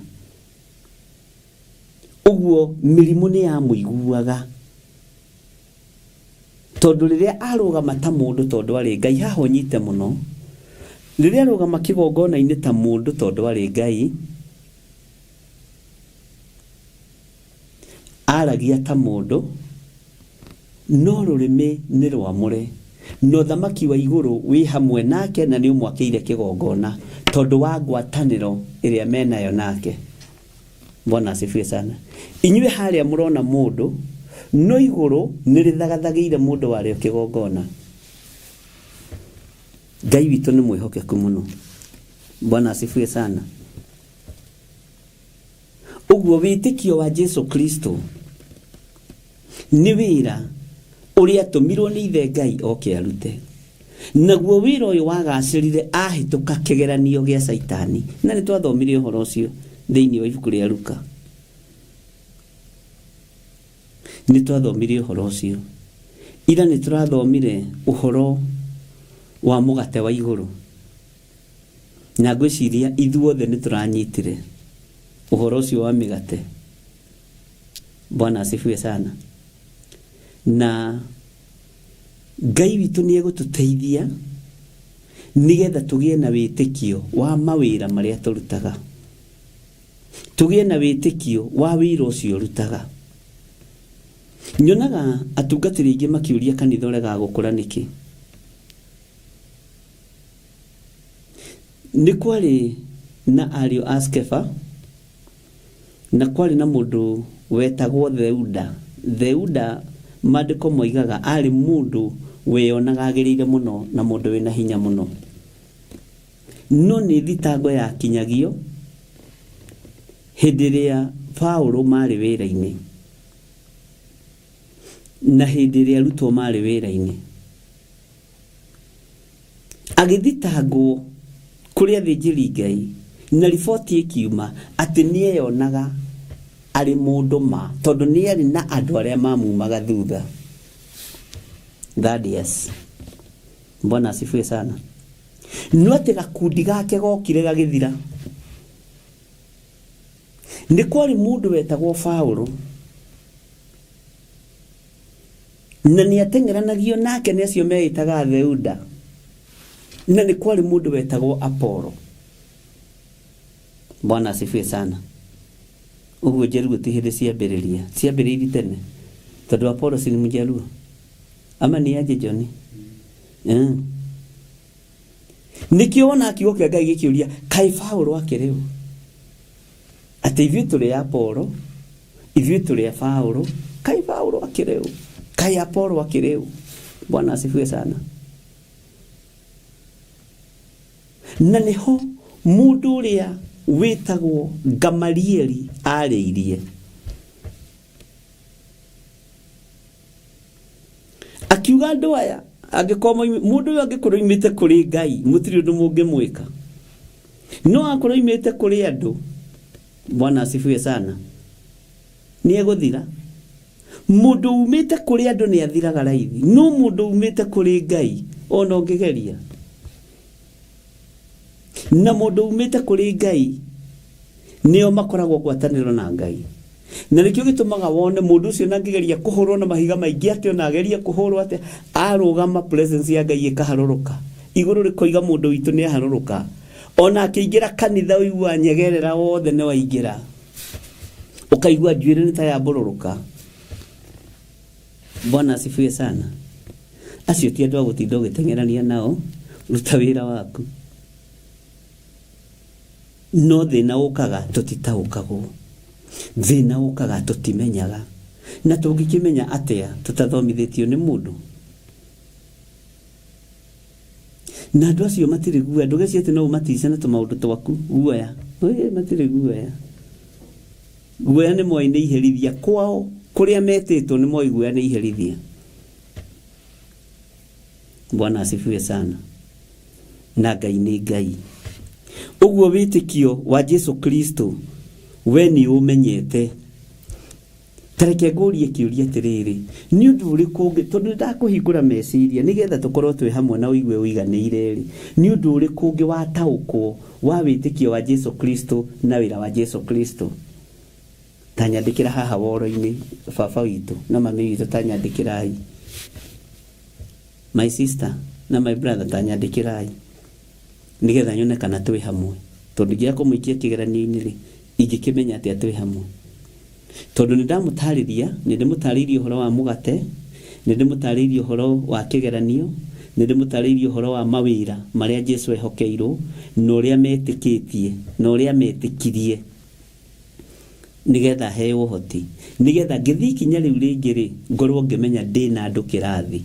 Ũguo mĩrimũ nĩ yamũiguaga tondũ rĩrĩa arũgama ta mũndũ tondũ arĩ Ngai, haha ũnyite mũno, rĩrĩa arũgama kĩgongona-inĩ ta mũndũ tondũ arĩ Ngai, Aragia ta mũndũ, no rũrĩmĩ nĩ rwamũre, na ũthamaki wa igũrũ wĩ hamwe nake na nĩũmwakĩire kĩgongona, tondũ wa ngwatanĩro ĩrĩa me nayo nake. Bwana asifiwe sana. Inyuĩ harĩa mũrona mũndũ, no igũrũ nĩrĩthagathagĩire mũndũ warĩo kĩgongona. Ngai witũ nĩ mwĩhokeku mũno. Bwana asifiwe sana. Ũguo wĩtĩkio wa Jesu Kristo nĩ wĩra ũrĩa atũmirwo nĩ ithe Ngai oke arute. Naguo wĩra ũyũ wagacĩrire ahĩtũka kĩgeranio gĩa Caitani. Na nĩ twathomire ũhoro ũcio thĩinĩ wa ibuku rĩa Luka. Nĩ twathomire ũhoro ũcio. Ira nĩ tũrathomire ũhoro wa mũgate wa igũrũ. Na ngwĩciria ithuothe nĩ tũranyitire ũhoro ũcio wa mĩgate. Bwana asifiwe sana. Na Ngai witũ nĩ egũtũteithia nĩgetha tũgĩe na wĩtĩkio wa mawĩra marĩa tũrutaga. Tũgĩe na wĩtĩkio wa wĩra ũcio ũrutaga. Nyonaga atungatĩri aingĩ makĩũria kanitha ũregaga gũkũra nĩkĩ. Nĩ kwarĩ na ariũ a Skefa, na kwarĩ na mũndũ wetagwo Theuda. Theuda maandĩko moigaga aarĩ mũndũ weyonaga agĩrĩire mũno na mũndũ wĩna hinya mũno. No nĩ thitango yakinyagio hĩndĩ ĩrĩa Paulo maarĩ wĩra-inĩ na hĩndĩ ĩrĩa arutwo maarĩ wĩra-inĩ. Agĩthitangwo kũrĩ athĩnjĩri Ngai na riboti ĩkiuma atĩ nĩeyonaga arĩ mũndũ ma tondũ nĩarĩ na andũ arĩa mamumaga thutha. Thaddeus. Bwana asifiwe sana. No atĩ gakundi gake gokire gagĩthira. Nĩ kwarĩ mũndũ wetagwo Paulo na nĩ ateng'eranagio nake nĩ acio meĩtaga Theuda, na nĩ kwarĩ mũndũ wetagwo Apolo. Bwana asifiwe sana. Ũguo Njaruo ti hĩndĩ ciambĩrĩria, ciambĩrĩirie tene tondũ Apolo si ni Mjaluo ama ni aje Johnny? Mm. Nĩkĩo wona kiugo kĩa Ngai gĩkĩũria kaĩ Paulo akĩrĩ ũ? Atĩ ithuĩ tũrĩ Apolo, ithuĩ tũrĩ a Paulo, kaĩ Paulo akĩrĩ ũ? Kaĩ Apolo akĩrĩ ũ? Bwana asifiwe sana. Na nĩho mũndũ ũrĩa wĩtagwo Gamalieli arĩirie. Akiuga andũ aya angĩkorwo mũndũ ũyũ angĩkorwo oimĩte kũrĩ Ngai mũtirĩ ũndũ mũngĩmwĩka, no akorwo oimĩte kũrĩ andũ. Bwana asifiwe sana. Nĩ egũthira. Mũndũ umĩte kũrĩ andũ nĩ athiraga raithi, no mũndũ umĩte kũrĩ Ngai ona ũngĩgeria. Na mũndũ umĩte kũrĩ Ngai nĩo makoragwo ngwatanĩro na Ngai. Na nĩkĩo gĩtũmaga wone mũndũ ũcio na angĩgeria kũhũrwo na mahiga maingĩ atĩa ona agerie kũhũrwo atĩa, arũgama presence ya Ngai ĩkaharũrũka. Igũrũ rĩkoiga mũndũ witũ nĩ aharũrũka. Ona akĩingĩra kanitha ũiguaga nyegerera wothe nĩ waingĩra. Ũkaigua njuĩrĩ nĩ ta yambũrũrũka. Bwana asifiwe sana. Acio ti andũ a gũtinda ũgĩteng'erania nao, ruta wĩra waku. No thĩna ũkaga tũtitaũkagwo. Thĩna ũkaga tũtimenyaga. Na tũngĩkĩmenya atĩa tũtathomithĩtio nĩ mũndũ? Na andũ acio matirĩ guoya, ndũgecirie atĩ no ũmatice na tũmaũndũ twaku, guoya. Ĩĩ matirĩ guoya. Guoya nĩ moĩ nĩ iherithia kwao, kũrĩa metĩtwo nĩ moĩ guoya nĩ iherithia. Bwana asifiwe sana. Na Ngai nĩ Ngai. Ũguo wĩtĩkio wa Jesu Kristo we nĩ ũmenyete. Ta reke ngũrie kĩũria atĩrĩrĩ, nĩ ũndũ ũrĩkũ ũngĩ, tondũ nĩ ndakũhingũra meciria nĩgetha tũkorwo twĩ hamwe na ũigue ũiganĩire-rĩ, nĩ ũndũ ũrĩkũ ũngĩ wataũkwo wa wĩtĩkio wa Jesu Kristo na wĩra wa Jesu Kristo? Ta nyandĩkĩra haha woro-inĩ, baba witũ na mami witũ ta nyandĩkĩrai. My sister na my brother ta nyandĩkĩrai nĩgetha nyone kana twĩ hamwe. Tondũ ingĩaga kũmũikia kĩgeranio-inĩ rĩ, ingĩkĩmenya atĩa twĩ hamwe? Tondũ nĩ ndamũtarĩria, nĩ ndĩmũtarĩirie ũhoro wa mũgate, nĩ ndĩmũtarĩirie ũhoro wa kĩgeranio, nĩ ndĩmũtarĩirie ũhoro wa mawĩra marĩa Jesu ehokeirwo, na ũrĩa metĩkĩtie, na ũrĩa metĩkirie nĩgetha heo ũhoti, nĩgetha ngĩthiĩ ikinya rĩu rĩngĩ rĩ, ngorwo ngĩmenya ndĩna andũ kĩrathi,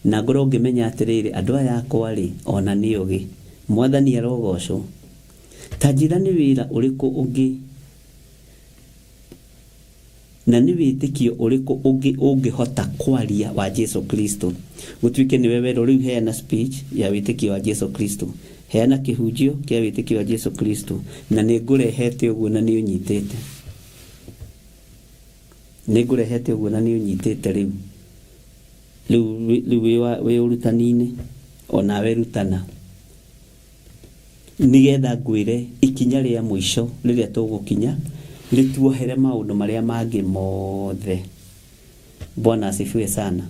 na ngorwo ngĩmenya atĩrĩrĩ, andũ aya akwa rĩ, ona nĩ ogĩ. Mwathani arogocwo. Ta njĩra nĩ wĩra ũrĩkũ ũngĩ Na nĩ wĩtĩkio ũrĩkũ ũngĩ ũngĩhota kwaria wa Jesu Kristo? Gũtuĩke nĩwe werwo rĩu heana speech ya wĩtĩkio wa Jesu Kristo. Heana kĩhunjio kĩa wĩtĩkio wa Jesu Kristo. Na nĩ ngũrehete ũguo na nĩ ũnyitĩte. Nĩ ngũrehete ũguo na nĩ ũnyitĩte rĩu. Rĩu rĩu wĩ ũrutani-inĩ, o nawe rutana. Nĩgetha ngwĩre ikinya rĩa mũico rĩrĩa tũgũkinya rĩtuohere maũndũ marĩa mangĩ mothe. Bwana asifiwe sana.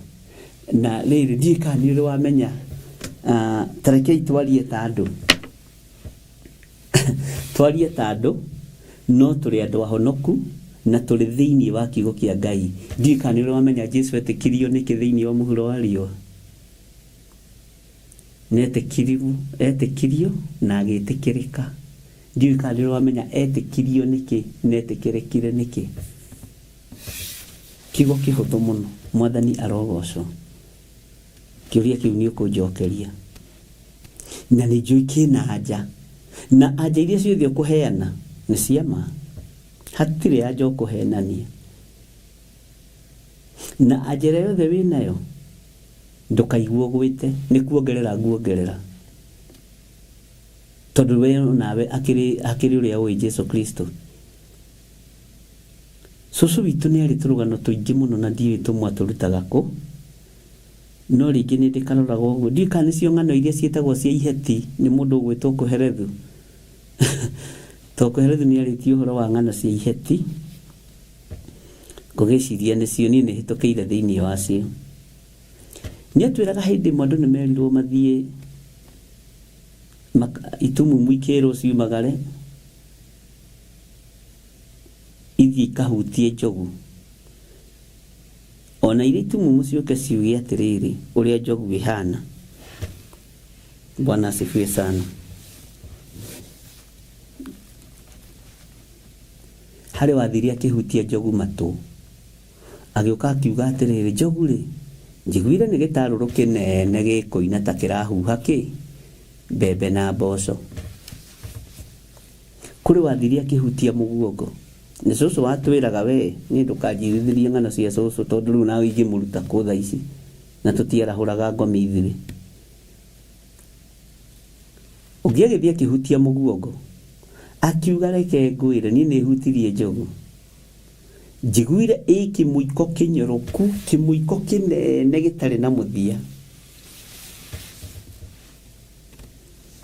Na rĩrĩ, ndiũĩ kana nĩ ũrĩ wamenya, ta rekei twarie ta andũ, twarie ta andũ, no tũrĩ andũ ahonoku na tũrĩ thĩinĩ wa kiugo kĩa Ngai. Ndiũĩ kana nĩ ũrĩ wamenya Jesu etĩkirio nĩkĩ thĩinĩ wa mũhuro wa riũa. Nĩetĩkiriwo, etĩkirio na agĩtĩkĩrĩka. Ndiũĩ kana nĩ ũrĩ wamenya etĩkirio nĩkĩ na etĩkĩrĩkire nĩkĩ. Kiugo kĩhũthũ mũno. Mwathani arogocwo. Kĩũria kĩu nĩ ũkũnjokeria. Na nĩ njũĩ kĩna anja. Na anja iria ciothe ũkũheana nĩ cia ma. Hatirĩ anja ũkũhenania. Na anja ĩrĩa yothe wĩnayo Ndũkaigue ũgwĩte, nĩ kuongerera nguongerera. Tondũ we nawe akĩrĩ, hakĩrĩ ũrĩa ũĩ Jesu Kristo. Cũcũ witũ nĩ arĩ tũrũgano tũingĩ mũno na ndiũĩ tũmwe atũrutaga kũ. No rĩngĩ nĩ ndĩkaroraga ũguo. Ndiũĩ kana nĩcio ng'ano iria ciĩtagwo cia iheti nĩ mũndũ ũgwĩtwo Kohelethu. Tondũ Kohelethu nĩ arĩtie ũhoro wa ng'ano cia iheti. Ngũgĩciria nĩcio, niĩ nĩ hĩtũkĩire thĩinĩ wacio. Nĩ atwĩraga hĩndĩ ĩmwe andũ nĩ merirwo mathiĩ itumumu ikĩrwo ciumagare ithiĩ ikahutie njogu. Ona iria itumumu ciũke ciuge atĩrĩrĩ ũrĩa njogu ĩhana. Bwana asifiwe sana. Harĩ wathire akĩhutia njogu matũ. Agĩũka akiuga atĩrĩrĩ, Njogu-rĩ, njiguire nĩ gĩtarũrũ kĩnene gĩkũina ta kĩrahuha kĩ? Mbembe na mboco. Kũrĩ wathire akĩhutia mũguongo. Nĩ cũcũ watwĩraga wee, niĩ ndũkanjiguithĩrie ng'ano cia cũcũ tondũ rĩu nawe ingĩmũruta kũ thaa ici na tũtiarahũraga ngomi ithuĩ. Ũngĩ agĩthiĩ akĩhutia mũguongo. Akiuga reke ngwĩre niĩ nĩ hutirie njogu. Njiguire ĩ kĩmũiko kĩnyoroku, kĩmũiko kĩnene gĩtarĩ na mũthia.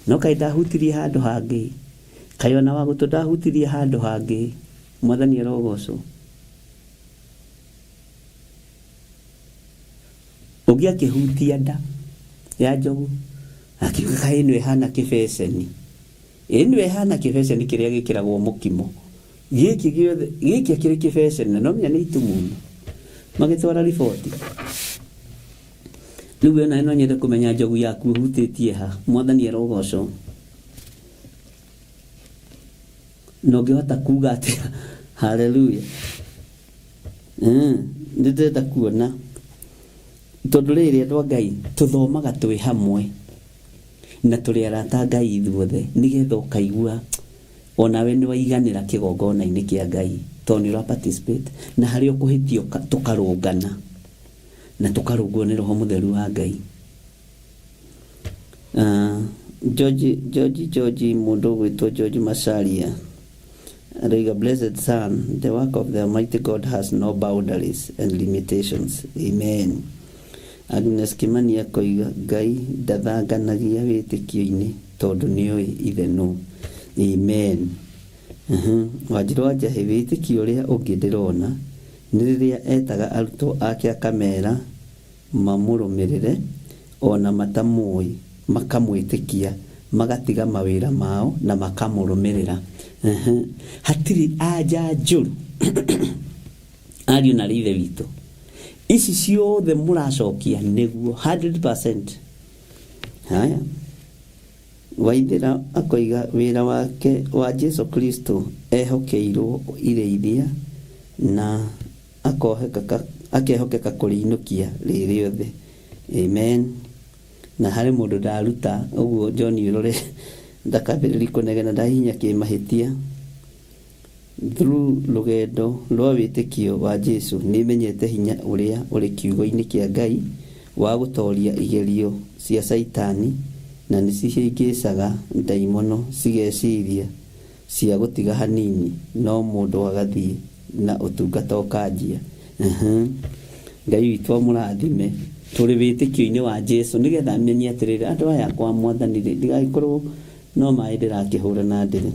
No kaĩ ndahutirie handũ hangĩ, kaĩ ona wa gũtũ ndahutirie handũ hangĩ. Mwathani arogocwo. Ũngĩ akĩhutia nda ya njogu, akiuga kaĩ ĩno ĩhana kĩbeceni. Ĩno ĩhana kĩbeceni kĩrĩa gĩkĩragwo mũkimo. Gĩkĩ gĩothe, gĩkĩ akĩrĩ kĩbeceni na no menya nĩ itumumu. Magĩtwara riboti. Rĩu we nawe no nyende kũmenya njogu yaku ĩhutĩtie ha. Mwathani arogocwo. Na ũngĩhota kuga atĩa? Haleluya. Nĩ ndĩrenda kuona tondũ rĩrĩ andũ a Ngai tũthomaga twĩ hamwe na tũrĩ arata a Ngai ithuothe nĩgetha ũkaigua onawe nĩ waiganĩra kĩgongona-inĩ kĩa Ngai tondũ nĩ ũra participate na harĩa ũkũhĩtia tũkarũngana na tũkarũngwo nĩ Roho Mũtheru wa Ngai. George, George, George, mũndũ ũgwĩtwo George Macharia aroiga blessed son, the work of the Almighty God has no boundaries and limitations. Amen. Agnes Kimani akoiga Ngai ndathanganagia wĩtĩkio-inĩ tondũ nĩoĩ ithe nũ. Amen. Wanjirũ wa Njahĩ wĩtĩkio ũrĩa ũngĩ ndĩrona nĩ rĩrĩa etaga arutwo ake akamera mamũrũmĩrĩre, o na matamũũĩ, makamwĩtĩkia, magatiga mawĩra mao na makamũrũmĩrĩra. Hatirĩ anja njũru ariũ na ithe witũ. Ici ciothe mũracokia nĩguo 100%. Haya. Waithĩra akoiga wĩra wake wa Jesu Kristo ehokeirwo irĩithia na akehokeka kũrĩinũkia rĩ rĩothe. Amen. Na harĩ mũndũ ndaruta ũguo John ũrore ndakambĩrĩrie kũnegena ndahihinya kĩmahĩtia. Through rũgendo rwa wĩtĩkio wa Jesu nĩmenyete hinya ũrĩa ũrĩ kiugo-inĩ kĩa Ngai wa gũtoria igerio cia caitani na nĩcihĩngĩcaga ndaimono cigeciria cia gũtiga hanini no mũndũ agathiĩ na ũtungata ũkanjia. Ngai witũ amũrathime tũrĩ wĩtĩkio-inĩ wa Jesu nĩgetha menye atĩrĩrĩ andũ aya kwa mwathani rĩ ndigagĩkorwo no maĩ ndĩrakĩhũra na ndĩrĩ.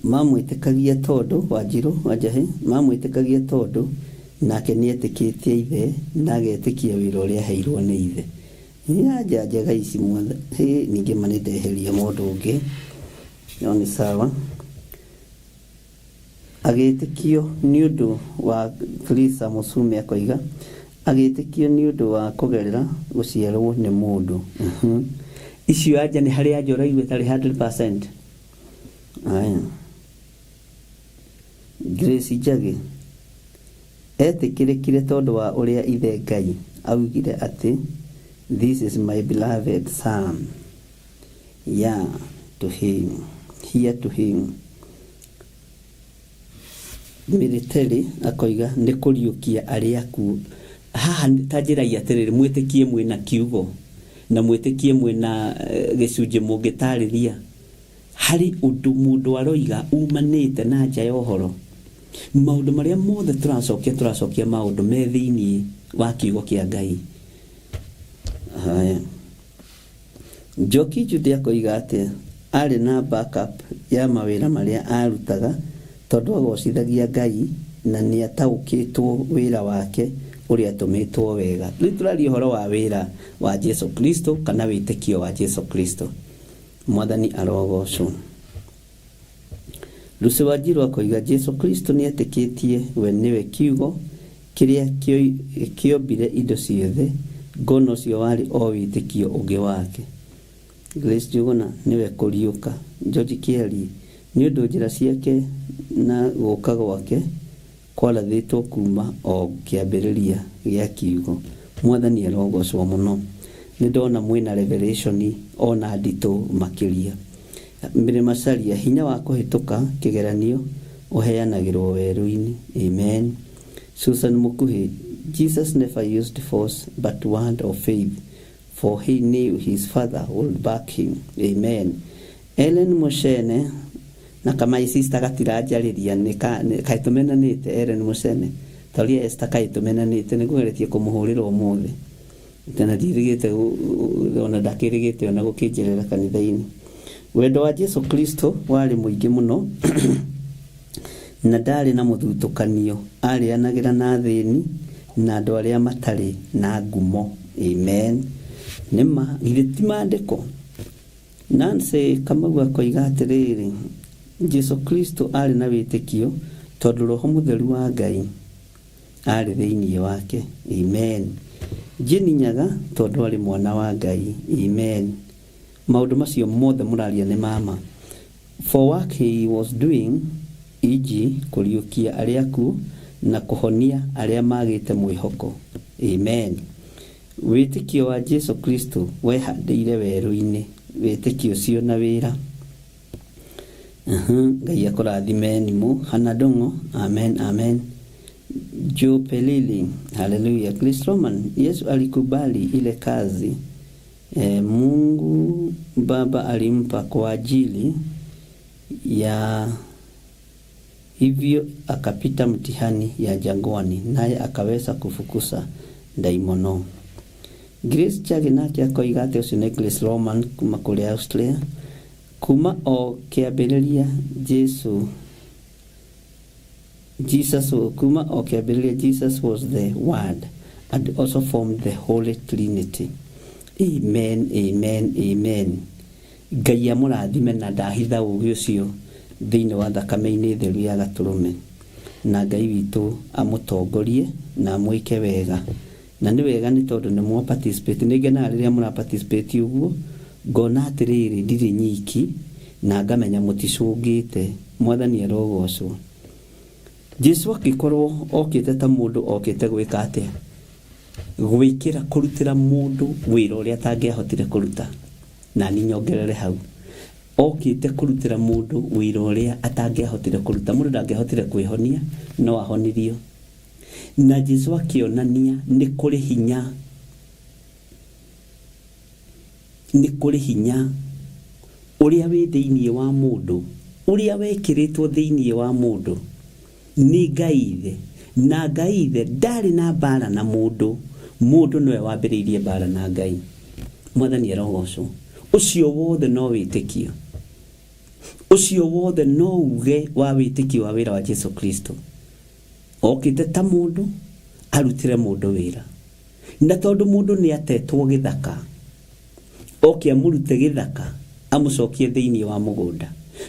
Mamwĩtĩkagia tondũ, Wanjirũ, Wanjahĩ, mamwĩtĩkagia tondũ nake nĩetĩkĩtie ithe na agetĩkia wĩra ũrĩa aheirwo nĩ ithe. Nĩ anja njega ici mwatha, hĩ ningĩ ma nĩndeheria mũndũ ũngĩ, no nĩ sawa. Agĩĩtĩkio nĩ ũndũ wa Klisa Mũsume akoiga, agĩĩtĩkio nĩ ũndũ wa kũgerera gũciarwo nĩ mũndũ. Icio anja nĩ harĩ anja ũraigua ĩtarĩ 100%? Aya. Grace Njagĩ, etĩkĩrĩkire tondũ wa ũrĩa ithe Ngai augire atĩ this is my beloved son. Yeah to him, hear to him. Military akoiga nĩ kũriũkia arĩa akuũ. Haha ta njĩrai atĩrĩrĩ, mwĩtĩkie mwĩna kiugo na mwĩtĩkie mwĩna gĩcunjĩ mũngĩtarĩria harĩ ũndũ mũndũ aroiga umanĩte na nja ya ũhoro. Maũndũ marĩa mothe tũracokia tũracokia maũndũ me thĩiniĩ wa kiugo kĩa Ngai. Haya. Njoki Jude akoiga atĩ aarĩ na back-up ya mawĩra marĩa aarutaga tondũ agocithagia Ngai na nĩataũkĩtwo wĩra wake ũrĩa atũmĩtwo wega. Rĩu tũraria ũhoro wa wĩra wa Jesu Kristo kana wĩtĩkio wa Jesu Kristo. Mwathani arogocwo. Lucy Wanjiru akoiga Jesu Kristo nĩetĩkĩtie we nĩwe kiugo kĩrĩa kĩombire indo ciothe, ngona ũcio warĩ o wĩtĩkio ũngĩ wake. Grace Njuguna nĩwe kũriũka. George Kĩarie nĩũndũ njĩra ciake na gũka gwake Kwarathĩtwo kuuma o kĩambĩrĩria gĩa kiugo. Mwathani arogocwo mũno. Nĩndona mwĩna revelation o na nditũ makĩria. Mary Macharia, hinya wa kũhĩtũka kĩgeranio ũheanagĩrwo werũ-inĩ. Amen. Susan Mũkuhĩ, Jesus never used force but word of faith for he knew his father would back him. Amen. Ellen Mucene na ka my sister gatiranjarĩria nĩ kaĩ tũmenanĩte. Ellen Mucene ta ũrĩa Esther, kaĩ tũmenanĩte? Nĩ ngũgeretie kũmũhũrĩra ũmũthĩ na ndirĩgĩte ona ndakĩrĩgĩte ona gũkĩnjerera kanitha-inĩ. Wendo wa Jesu Kristo warĩ mũingĩ mũno na ndarĩ na mũthutũkanio, arĩanagĩra na athĩni na andũ arĩa matarĩ na ngumo. Amen. Nĩma githĩ ti maandĩko? Nancy Kamau akoiga atĩrĩrĩ, Jesu Kristo arĩ na wĩtĩkio tondũ Roho Mũtheru wa Ngai arĩ thĩinĩ wake. Amen. Jane Nyaga, tondũ arĩ mwana wa Ngai. Amen. Maũndũ macio mothe mũraria nĩ mama. For work he was doing, e.g. kũriũkia arĩa akuũ na kũhonia arĩa magĩte mwĩhoko. Amen. Wĩtĩkio wa Jesu Kristo wehandĩire werũ-inĩ, wĩtĩkio ũcio na wĩra. Ngai akũrathime nimũ. Hana Ndung'u, amen, amen. Joe Pelili, haleluya. Chris Roman, Yesu alikubali ile kazi Mungu Baba alimpa kwa ajili ya hivyo akapita mtihani ya jangwani, naye akaweza kufukuza ndaimono. Grace Chage nake akoiga atĩ, ũcio nĩ Grace Roman kuma kũrĩa Austria, kuma o kĩambĩrĩria Jesu Jesus, kuma o kĩambĩrĩria Jesus was the Word and also formed the Holy Trinity. Amen, amen, amen. Ngai amũrathime na ndahitha ũgĩ ũcio thĩinĩ wa thakame-inĩ theru ya gatũrũme, na Ngai witũ amũtongorie na amwĩke wega. Na nĩ wega nĩ tondũ nĩ mwa participate. Nĩ ngenaga rĩrĩa mũra participate ũguo, ngona atĩrĩrĩ, ndirĩ nyiki na ngamenya mũticũngĩte. Mwathani arogocwo. Jesu akĩkorwo okĩte ta mũndũ, okĩte gwĩka atĩa? Gwĩkĩra kũrutĩra mũndũ wĩra ũrĩa atangĩahotire kũruta. Na ni nyongerere hau, okĩte kũrutĩra mũndũ wĩra ũrĩa atangĩahotire kũruta. Mũndũ ndangĩahotire kwĩhonia, no ahonirio. Na Jesu akĩonania nĩ kũrĩ hinya, nĩ kũrĩ hinya ũrĩa wĩ thĩinĩ wa mũndũ, ũrĩa wekĩrĩtwo thĩinĩ wa mũndũ nĩ Ngai Ithe. Na Ngai Ithe ndarĩ na mbara na mũndũ, mũndũ nĩwe wambĩrĩirie mbara na Ngai. Mwathani arogocwo. Ũcio wothe no wĩtĩkio, ũcio wothe no uge wa wĩtĩkio wa wĩra wa Jesu Kristo. Okĩte ta mũndũ arutĩre mũndũ wĩra, na tondũ mũndũ nĩ atetwo gĩthaka, oke amũrute gĩthaka amũcokie thĩinĩ wa mũgũnda,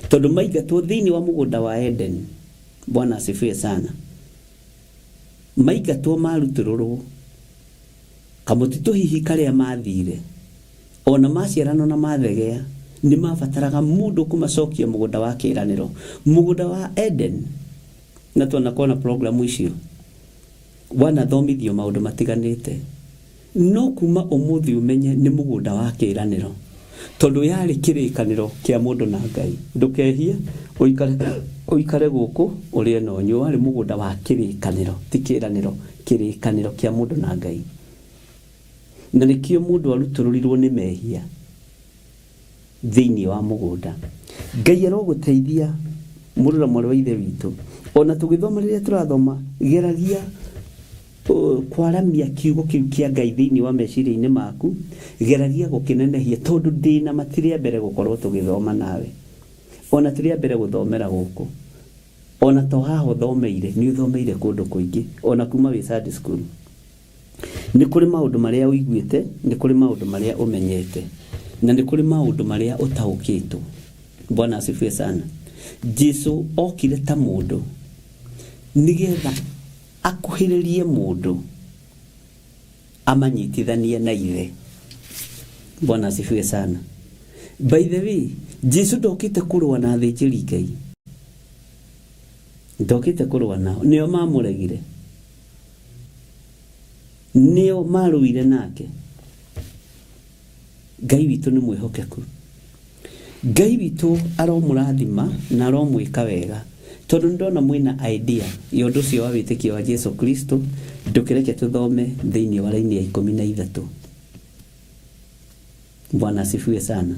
tondũ maingatwo thĩinĩ wa mũgũnda wa Eden. Bwana asifiwe sana. Maingatwo, marutũrũrwo kamũtitũ hihi karĩa mathire, ona maciarano na mathegea, nĩ mabataraga mũndũ kũmacokia mũgũnda wa kĩĩranĩro, mũgũnda wa Eden. Na twanakorwo na programu icio, wanathomithio maũndũ matiganĩte, no kuma ũmũthĩ ũmenye nĩ mũgũnda wa kĩĩranĩro, tondũ yarĩ kĩrĩkanĩro kĩa mũndũ na Ngai. Ndũkehie, ũikare ũikare gũkũ ũrĩe na ũnyue. Warĩ mũgũnda wa kĩrĩkanĩro, ti kĩĩranĩro, kĩrĩkanĩro kĩa mũndũ na Ngai. Na nĩkĩo mũndũ arutũrũrirwo nĩ mehia thĩinĩ wa mũgũnda. Ngai arogũteithia, mũrũ na mwarĩ wa Ithe witũ. Ona tũgĩthoma, rĩrĩa tũrathoma, geragia kwaramia kiugo kĩu kĩa Ngai thĩinĩ wa meciria-inĩ maku, geragia gũkĩnenehia, tondũ ndĩna matirĩ mbere gũkorwo tũgĩthoma nawe, ona tũrĩ a mbere gũthomera gũkũ. Ona to haha ũthomeire, nĩ ũthomeire kũndũ kũingĩ, ona kuma wĩ Sunday school. Nĩ kũrĩ maũndũ marĩa ũiguĩte, nĩ kũrĩ maũndũ marĩa ũmenyete, na nĩ kũrĩ maũndũ marĩa ũtaũkĩtwo. Bwana asifiwe sana. Jesu okire ta mũndũ nĩgetha akuhĩrĩrie mũndũ, amanyitithanie na Ithe. Bwana asifiwe sana. By the way, Jesu ndokĩte kũrũa na athĩnjĩri Ngai, ndokĩte kũrũa nao. Nĩo mamũregire, nĩo marũire nake. Ngai witũ nĩ mwĩhokeku. Ngai witũ aromũrathima na aromwĩka wega, tondũ nĩ ndona mwĩna idea ya ũndũ ũcio wa wĩtĩkio wa Jesu Kristo. Ndũkĩreke tũthome thĩinĩ wa raini ya 13. Bwana asifiwe sana.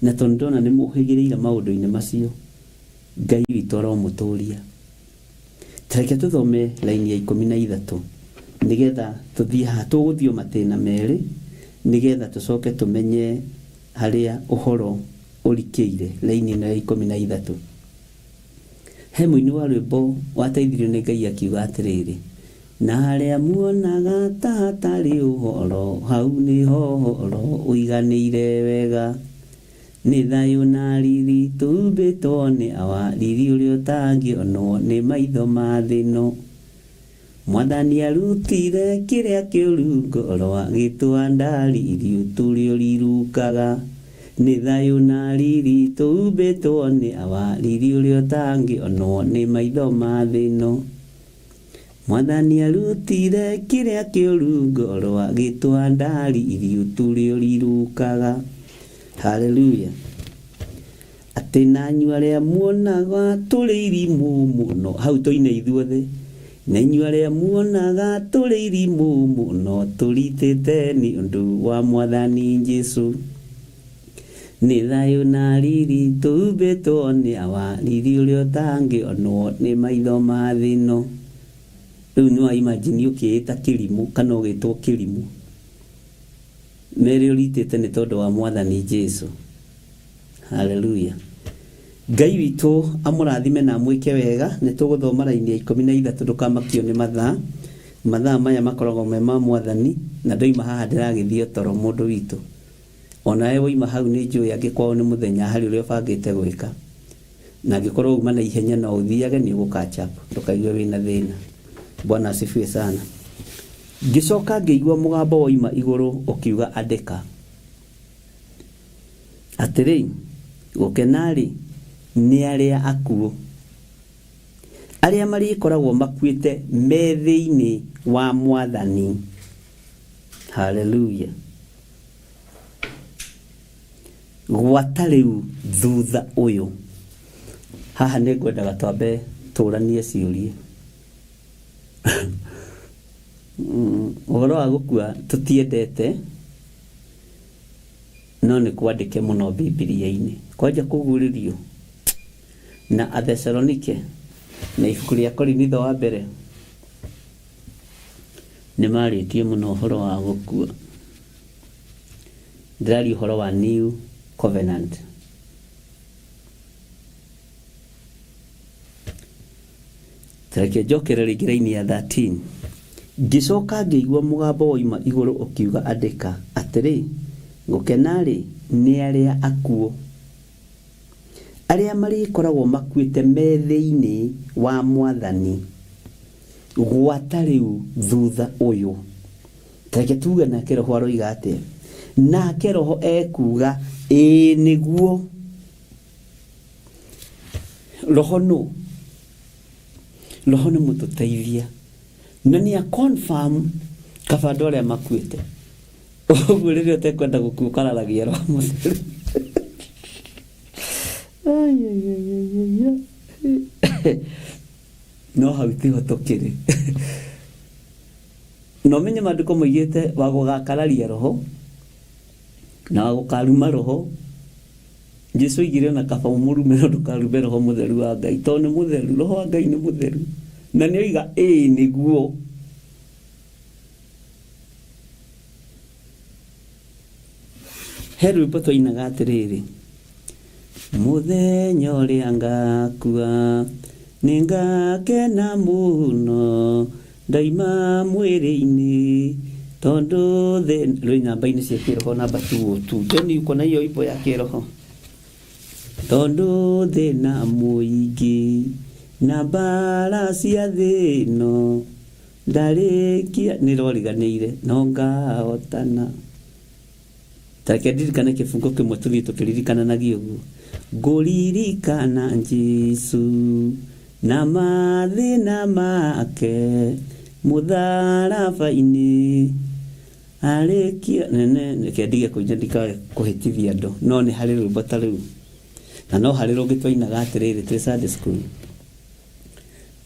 Na tondũ ndona nĩ mũhĩgĩrĩire maũndũ-inĩ macio, Ngai witũ aromũtũria. Ta reke tũthome raini ya 13 nĩgetha tũthiĩ haha tũgũthiĩ o matĩna merĩ nĩgetha tũcoke tũmenye harĩa ũhoro ũrikĩire raini ĩno ya 13. He mũini wa rwĩmbo wateithirio nĩ Ngai akiuga atĩrĩrĩ, na harĩa muonaga ta hatarĩ ũhoro, hau nĩho ũhoro ũiganĩire wega. Nĩ thayũ na riri tũhumbĩtwo nĩ awa, riri ũrĩa ũtangĩonwo nĩ maitho ma thĩ ĩno. Mwathani arutire kĩrĩa kĩũru ngoro agĩtwanda riri ũtũrĩ ũrirũkaga. Nĩ thayũ na riri tũhumbĩtwo nĩ awa, riri ũrĩa ũtangĩonwo nĩ maitho ma thĩ ĩno. Mwathani arutire kĩrĩa kĩũru ngoro agĩtwanda riri ũtũrĩ ũrirũkaga. Haleluya. Atĩ nanyu arĩa muonaga tũrĩ irimũ mũno, hau tũine ithuothe. Na inyuĩ arĩa muonaga tũrĩ irimũ mũno, tũritĩte nĩ ũndũ wa Mwathani Jesũ. Nĩ thayũ na riri tũhumbĩtwo nĩ awa, riri ũrĩa ũtangĩonwo nĩ maitho ma thĩ ĩno. Rĩu nĩ wa imagine ũkĩĩta kĩrimũ kana ũgĩtwo kĩrimũ. Merĩ ũritĩte nĩ tondũ wa Mwathani Jesũ. Haleluya. Ngai witũ amũrathime na amwĩke wega. Nĩ tũgũthoma raini ya 13 ndũkamakio nĩ mathaa. Mathaa maya makoragwo me ma Mwathani na ndoima haha ndĩragĩthiĩ o toro mũndũ witũ. Onawe woima hau nĩ njũĩ angĩkorwo nĩ mũthenya harĩ ũrĩa ũbangĩte gwĩka. Na angĩkorwo uma na ihenya no ũthiage nĩ ũgũ catch up. Ndũkaigue wĩna thĩna. Bwana asifiwe sana. Ngĩcoka ngĩigua mũgambo woima igũrũ ũkiuga andĩka. Atĩrĩ, gũkena-rĩ, nĩ arĩa akuũ, arĩa marĩkoragwo makuĩte me thĩinĩ wa Mwathani. Haleluya. Gwata rĩu thutha ũyũ. Haha nĩ ngwendaga twambe tũranie ciũria. Ũhoro wa gũkua tũtiendete, no nĩ kwandĩke mũno Bibilia-inĩ. Kwanja kũguũrĩrio na Athesalonike na ibuku rĩa Korinitho wa mbere nĩ marĩtie mũno ũhoro wa gũkua. Ndĩraria ũhoro wa New Covenant. Reke njokere rĩngĩ raini ya 13. Ngĩcoka ngĩigua mũgambo woima igũrũ ũkiuga andĩka atĩrĩ, gũkena-rĩ, nĩ arĩa akuũ, arĩa marĩkoragwo makuĩte me thĩinĩ wa Mwathani gwata rĩu thutha ũyũ. Reke tuge nake Roho aroiga atĩa? Nake Roho ekuga ĩĩ nĩguo. Roho nũ? Roho nĩ mũtũteithia na nĩ a confirm kaba andũ arĩa makuĩte. Ũguo rĩrĩa ũtekwenda gũkua ũkararagia Roho Mũtheru. Ai, ai, ai, ai, ai, ai. No hau tiho tũkĩrĩ. Na ũmenye maandĩko moigĩte wa gũgakararia Roho na wa gũkaruma Roho. Jesu oigire ona kaba ũmũrume no ndũkarume Roho Mũtheru wa Ngai, tondũ nĩ mũtheru. Roho wa Ngai nĩ mũtheru na nĩ oiga ĩĩ nĩguo. He rwĩmbo twainaga atĩrĩrĩ, mũthenya ũrĩa ngakua nĩ ngakena mũno ndaima mwĩrĩ-inĩ tondũ thĩ rwĩ namba-inĩ cia kĩroho namba 202. John uko na hiyo wimbo ya kĩroho? Tondũ thĩna mũingĩ na mbara cia thĩ ĩno ndarĩkia nĩ roriganĩire no ngahotana. Tareke ndirikane kĩbungo kĩmwe tũthiĩ tũkĩririkananagia ũguo. Ngũririkana Jesũ na mathĩna make mũtharaba-inĩ arĩkia nene. Reke ndige kũina ndikae kũhĩtithia andũ, no nĩ harĩ rwĩmbo ta rũu na no harĩ rũngĩ twainaga atĩrĩrĩ twĩ Sunday school.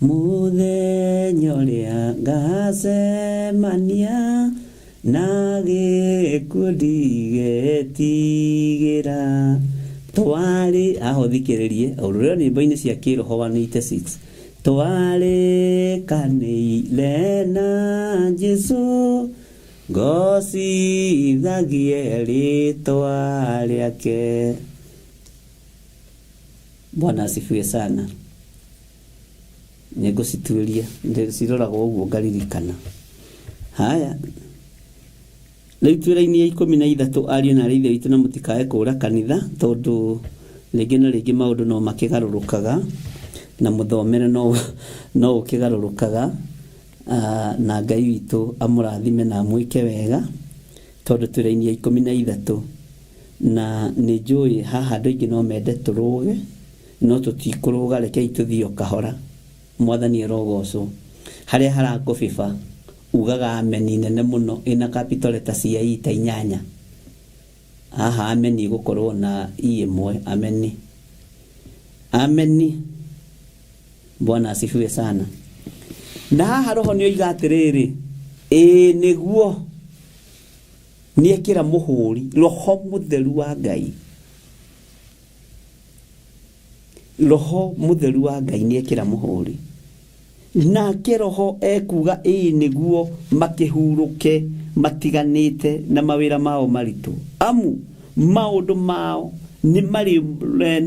Mũthenya ũrĩa ngacemania na gĩkuũ ndigetigĩra, Twarĩ haha ũthikĩrĩrie ũrũrĩro nyĩmbo-inĩ cia kĩroho 186 twarĩkanĩire na Jesũ ngocithagie rĩtwa rĩake. Bwana asifiwe sana. Nĩngũcituĩria ndĩciroraga ũguo ngaririkana. Haya, rĩu twĩ raini ya 13 ariũ na arĩ ithe witũ na mũtikae kũra kanitha tondũ rĩngĩ na rĩngĩ maũndũ no makĩgarũrũkaga na mũthomere no ũkĩgarũrũkaga na Ngai witũ amũrathime na amwĩke wega tondũ twĩ raini ya 13 na nĩ njũĩ haha andũ aingĩ no mende tũrũge no tũtikũrũga rekei tũthiĩ o kahora mwathani arogocwo harĩa harakũbiba ugaga ameni nene mũno ĩna capital letter cia i ta inyanya haha ameni ĩgũkorwo na i ĩmwe ameni ameni Bwana asifiwe sana. Na haha roho nĩ oiga atĩrĩrĩ, ĩĩ nĩguo nĩekĩra mũhũri roho mũtheru wa Ngai. Roho mũtheru wa Ngai nĩekĩra mũhũri. Nake roho ekuga ĩĩ nĩguo makĩhurũke matiganĩte na mawĩra mao maritũ. Amu maũndũ mao nĩ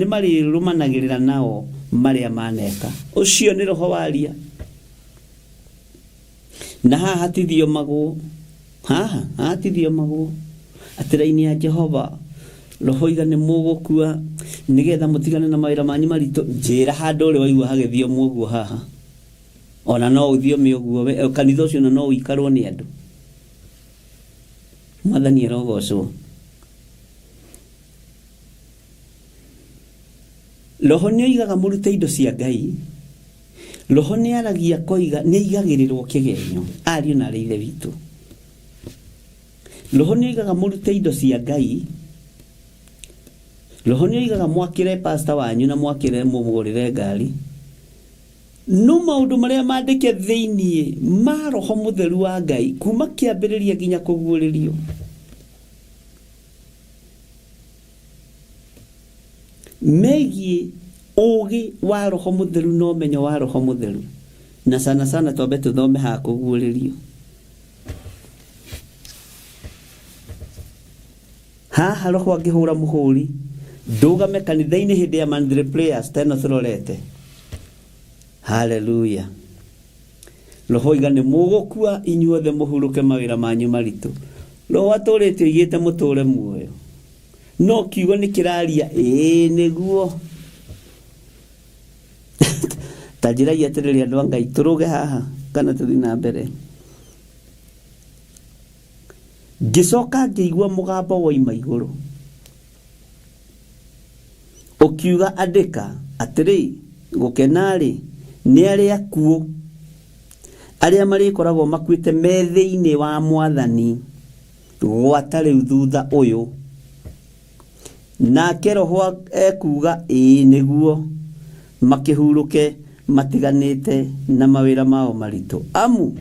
marĩrũmanagĩrĩra nao marĩa maneka. Ũcio nĩ roho waria. Na haha hatithiomagwo, haha hatithiomagwo atĩ raini ya Jehova roho iga nĩ mũgũkua nĩgetha mũtigane na mawĩra manyu maritũ. Njĩra handũ ũrĩ waigua hagĩthiomwo ũguo haha. Ona no ũthiome ũguo we kanitha ũcio ona no ũikarwo nĩ andũ. Mwathani arogocwo. Roho nĩ oigaga mũrute indo cia Ngai. Roho nĩ aragia koiga nĩ aigagĩrĩrwo kĩgenyo ariũ na arĩ ithe witũ. Roho nĩ oigaga mũrute indo cia Ngai. Roho nĩ oigaga mwakĩre pastor wanyu na mwakĩre mũmũgũrĩre ngari. No maũndũ marĩa mandĩke thĩinĩ ma roho mũtheru wa Ngai kuma kĩambĩrĩria nginya kũguũrĩrio. Megiĩ ũũgĩ wa roho mũtheru na ũmenyo wa roho mũtheru. Na sana sana twambe tũthome haha kũguũrĩrio. Haha roho angĩhũra mũhũri ndũgame kanitha-inĩ hĩndĩ ya monthly prayers ta ĩno tũrorete. Haleluya. Roho iga nĩ mũgũkua inyuothe mũhurũke mawĩra manyu maritũ. Roho atũrĩte oigĩte mũtũre muoyo. No kiugo nĩ kĩraria ĩĩ nĩguo. Ta njĩrai atĩrĩrĩ andũ a Ngai tũrũge haha kana tũthiĩ na mbere. Ngĩcoka ngĩigua mũgambo woima igũrũ ũkiuga andĩka atĩrĩ gũkena-rĩ nĩ arĩa akuũ arĩa marĩkoragwo makuĩte me thĩinĩ wa mwathani gwata rĩu thutha ũyũ. Nake roho ekuga ĩĩ nĩguo makĩhurũke matiganĩte na mawĩra mao maritũ. Amu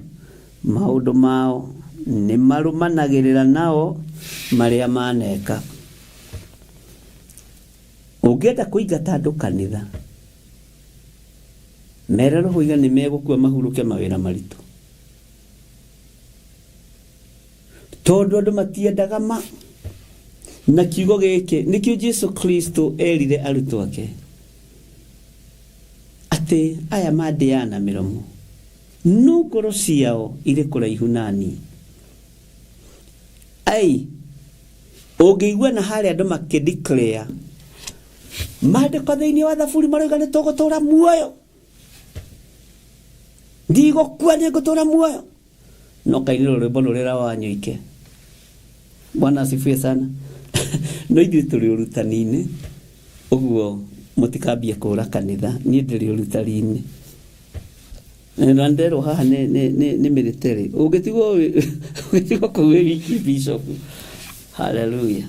maũndũ mao nĩ marũmanagĩrĩra nao marĩa maneka. Ũngĩenda kũingata andũ kanitha, mere roho iga nĩ megũkua mahurũke mawĩra maritũ. Tondũ andũ matiendaga ma. Na kiugo gĩkĩ nĩkĩo Jesu Kristo erire arutwo ake atĩ aya mandĩaga na mĩromo no ngoro ciao irĩ kũraihu nani. Ai, ũngĩigua na harĩa andũ makĩ declare maandĩko thĩinĩ wa thaburi maroiga nĩ tũgũtũra muoyo, ndigũkua nĩ ngũtũra muoyo. No kainĩrwo rwĩmbo rũrĩa rawanyuike. Bwana asifiwe sana. No ithuĩ tũrĩ ũrutani-inĩ ũguo mũtikambie kũra kanitha, niĩ ndĩrĩ ũrutani-inĩ. Na nderwo haha nĩ military ũngĩtigwo kũu wĩ wiki bishop. Hallelujah.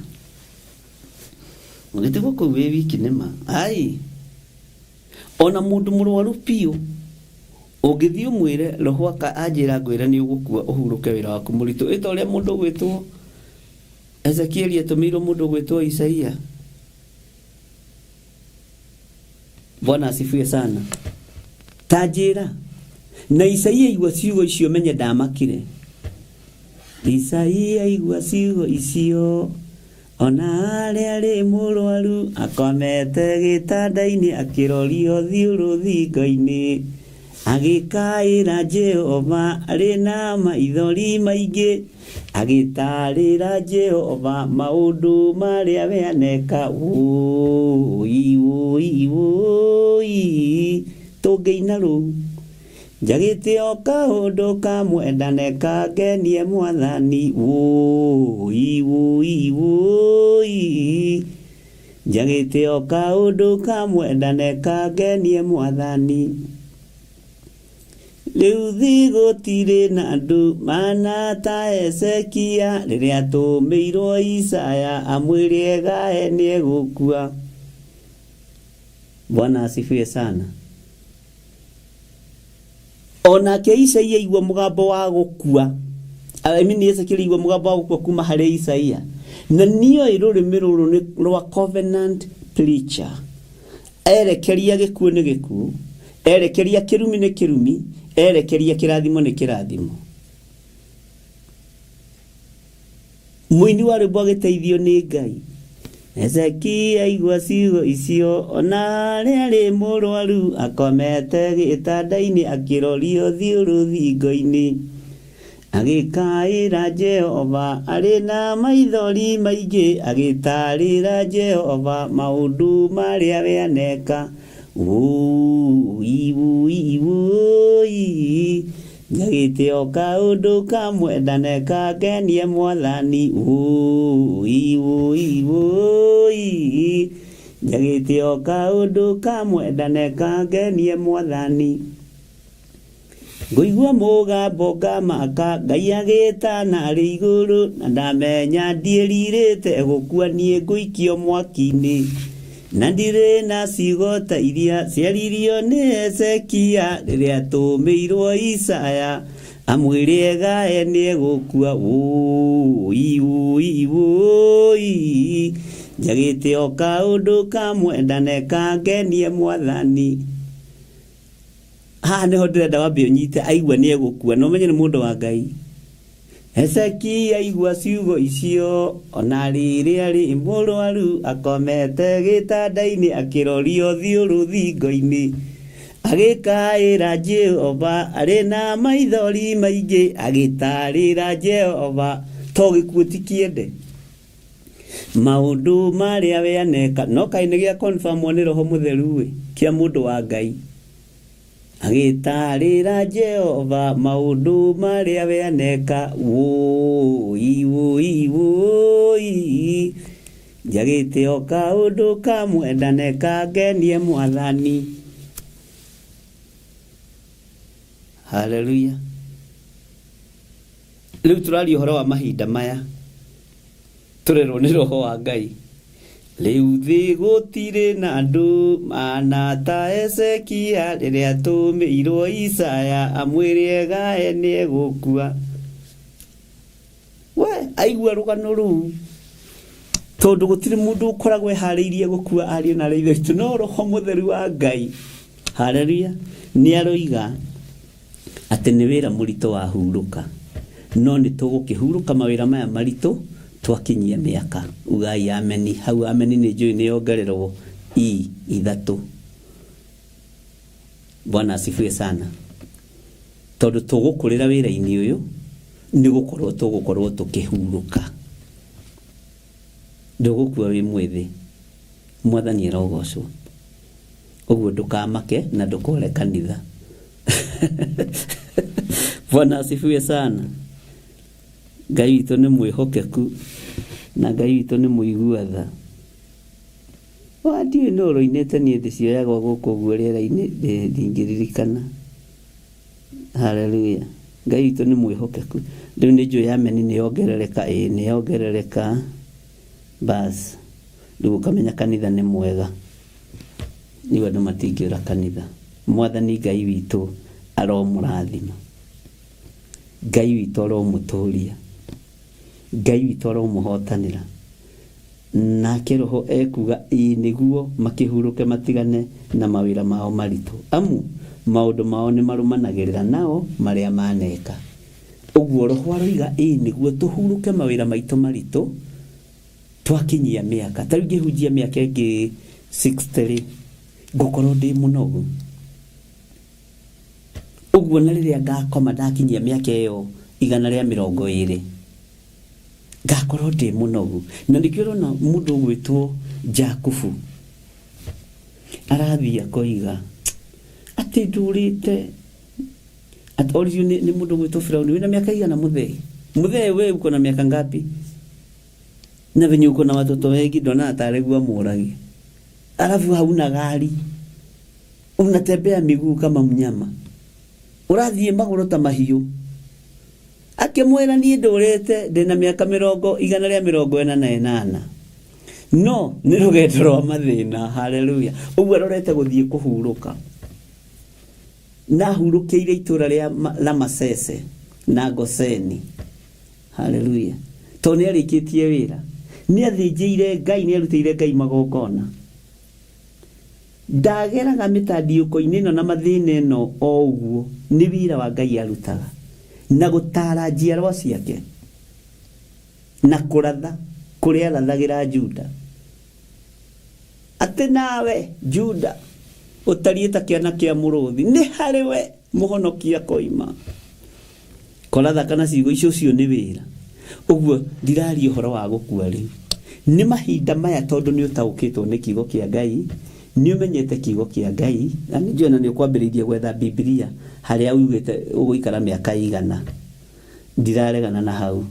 Ũngĩtigwo kũu wĩ wiki nĩ ma. Ai, ona mũndũ mũrwaru biũ ũngĩthiĩ ũmwĩre roho aka anjĩra ngwĩre nĩ ũgũkua ũhurũke wĩra waku mũritũ. Ĩ ta ũrĩa mũndũ ũgwĩtwo Ezekieli atũmĩirwo mũndũ ũgwĩtwo Isaia. Bwana asifiwe sana. Ta njĩra na Isaia aigua ciugo icio menye ndamakire. Isaia aigua ciugo icio ona arĩa arĩ mũrwaru akomete gĩtanda-inĩ akĩrorio thiũ rũthingo-inĩ agĩkaĩra Jehova arĩ na maithori maingĩ agĩtarĩra Jehova maũndũ marĩa we aneka. Wũi wũi wũi tũngĩina rũu njagĩte o kaũndũ kamwe ndaneka ngenie mwathani. Wũi wũi wũi njagĩte o kaũndũ kamwe ndaneka ngenie mwathani. Rĩu thĩ gũtirĩ na andũ mana ta Hezekia rĩrĩa atũmĩirwo Isaya amwĩre egae nĩegũkua. Bwana asifiwe sana. Onake Isaia aigua mũgambo wa gũkua, I mean Ezekiel aigua mũgambo wa gũkua kuma harĩ Isaia, na nĩoĩ rũrĩmĩ rũrũ nĩ rwa covenant preacher. Erekeria gĩkuũ nĩ gĩkuũ, erekeria kĩrumi nĩ kĩrumi, erekeria kĩrathimo nĩ kĩrathimo. Mũini wa rwĩmbo agĩteithio nĩ Ngai. Hezekia aigua ciugo icio ona arĩa arĩ mũrwaru akomete gĩtanda-inĩ akĩrorio thiũ rũthingo-inĩ agĩkaĩra Jehova arĩ na maithori maingĩ agĩtarĩra Jehova maũndũ marĩa we aneka. Wũi wũi wũi njagĩte o kaũndũ kamwe ndaneka ngenie mwathani. Wũi wũi wũi njagĩte o kaũndũ kamwe ndaneka ngenie mwathani. Ngũigua mũgambo ngamaka Ngai agĩtana arĩ igũrũ na ndamenya ndiĩrirĩte gũkua niĩ ngũikio mwaki-inĩ na ndirĩ na ciugo ta iria ciaririo nĩ Hezekia rĩrĩa atũmĩirwo Isaya amwĩre egae nĩegũkua. Wũi wũi wũi njagĩte o kaũndũ kamwe ndaneka ngenie mwathani. Haha nĩho ndĩrenda wambe ũnyite aigua nĩegũkua na ũmenye nĩ mũndũ wa Ngai. Hezekia aigua ciugo icio ona rĩrĩa arĩ mũrwaru akomete gĩtanda-inĩ akĩrorio thiũ rũthingo-inĩ agĩkaĩra Jehova arĩ na maithori maingĩ agĩtarĩra Jehova to gĩkuũ ti kĩende maũndũ marĩa we aneka. No kaĩ nĩ gĩa confirmwo nĩ Roho Mũtheru ĩ kĩa mũndũ wa Ngai agĩtarĩra Jehova maũndũ marĩa we aneka. Wũi wũi wũi njagĩte o kaũndũ kamwe ndaneka ngenie mwathani. Haleluya. Rĩu tũraria ũhoro wa mahinda maya tũrerwo nĩ Roho wa Ngai. Rĩu thĩ gũtirĩ na andũ mana ta Hezekia rĩrĩa atũmĩirwo Isaya amwĩre egae nĩegũkua. We aigua rũgano rũu tondũ gũtirĩ mũndũ ũkoragwo eharĩirie gũkua ariũ na arĩ ithe witũ no Roho Mũtheru wa Ngai. Haleluya. Nĩ aroiga atĩ nĩ wĩra mũritũ wahurũka no nĩ tũgũkĩhurũka mawĩra maya maritũ twakinyia mĩaka. Ugai ameni. Hau ameni nĩ njũĩ nĩ yongererwo i ithatũ. Bwana asifiwe sana. Tondũ tũgũkũrĩra wĩra-inĩ ũyũ nĩ gũkorwo tũgũkorwo tũkĩhurũka. Ndũgũkua wĩ mwĩthĩ. Mwathani arogocwo. Ũguo ndũkamake na ndũkore kanitha. Bwana asifiwe sana. Ngai witũ nĩ mwĩhokeku na Ngai witũ nĩ mũigua tha. Wa ndiũĩ nũ ũrũinĩte niĩ ndĩcioyagwo gũkũ ũguo rĩera-inĩ ndingĩririkana. Haleluya. Ngai witũ nĩ mwĩhokeku. Rĩu nĩ njũĩ ameni nĩ yongerereka, ĩĩ nĩ yongerereka. Bas rĩu ũkamenya kanitha nĩ mwega. Rĩu andũ matingĩũra kanitha. Mwathani Ngai witũ aromũrathima. Ngai witũ aromũtũria. Ngai witũ aromũhotanĩra. Nake Roho ekuga ĩĩ nĩguo makĩhurũke matigane na mawĩra mao maritũ, amu maũndũ mao nĩmarũmanagĩrĩra nao marĩa maneka. Ũguo Roho aroiga ĩĩ nĩguo tũhurũke mawĩra maitũ maritũ twakinyia mĩaka. Ta rĩu ingĩhunjia mĩaka ĩngĩ 60 rĩ, ngũkorwo ndĩ mũnogu. Ũguo na rĩrĩa ngakoma ndakinyia mĩaka ĩyo 120, ngakorwo ndĩ mũnogu. Na nĩkĩo ũrona mũndũ ũgwĩtwo Jakubu arathiĩ akoiga atĩ ndũrĩte atĩ oririo nĩ mũndũ ũgwĩtwo Firauni, wĩna mĩaka igana mũthee? Mũthee we uko na miaka ngapi? Na venye uko na watoto wengi ndona tarĩ guo amũragia. Alafu hauna gari, unatembea miguu kama mnyama, ũrathiĩ magũrũ ta mahiũ. Akĩmwĩra niĩ ndũrĩte ndĩna mĩaka 148, no nĩ rũgendo rwa mathĩna. Haleluya. Ũguo arorete gũthiĩ kũhurũka, na ahurũkĩire itũra rĩa Ramasese na Goseni. Haleluya. Tondũ nĩ arĩkĩtie wĩra, nĩ athĩnjĩire Ngai, nĩ arutĩire Ngai magongona. Ndageraga mĩtandiũko-inĩ ĩno na mathĩna ĩno o ũguo, nĩ wĩra wa Ngai arutaga na gũtaara njiarwa ciake na kũratha kũrĩa arathagĩra Juda atĩ nawe Juda ũtariĩ ta kĩana kĩa mũrũthi, nĩ harĩ we mũhonokia koima. Koratha kana ciugo icio, ũcio nĩ wĩra. Ũguo ndiraria ũhoro wa gũkua rĩu, nĩ mahinda maya, tondũ nĩ ũtaũkĩtwo nĩ kiugo kĩa Ngai, nĩ ũmenyete kiugo kĩa Ngai, na nĩ njũĩ na nĩ ũkwambĩrĩirie gwetha Bibilia harĩa ugĩte ũgũikara mĩaka igana. Ndiraregana na hau,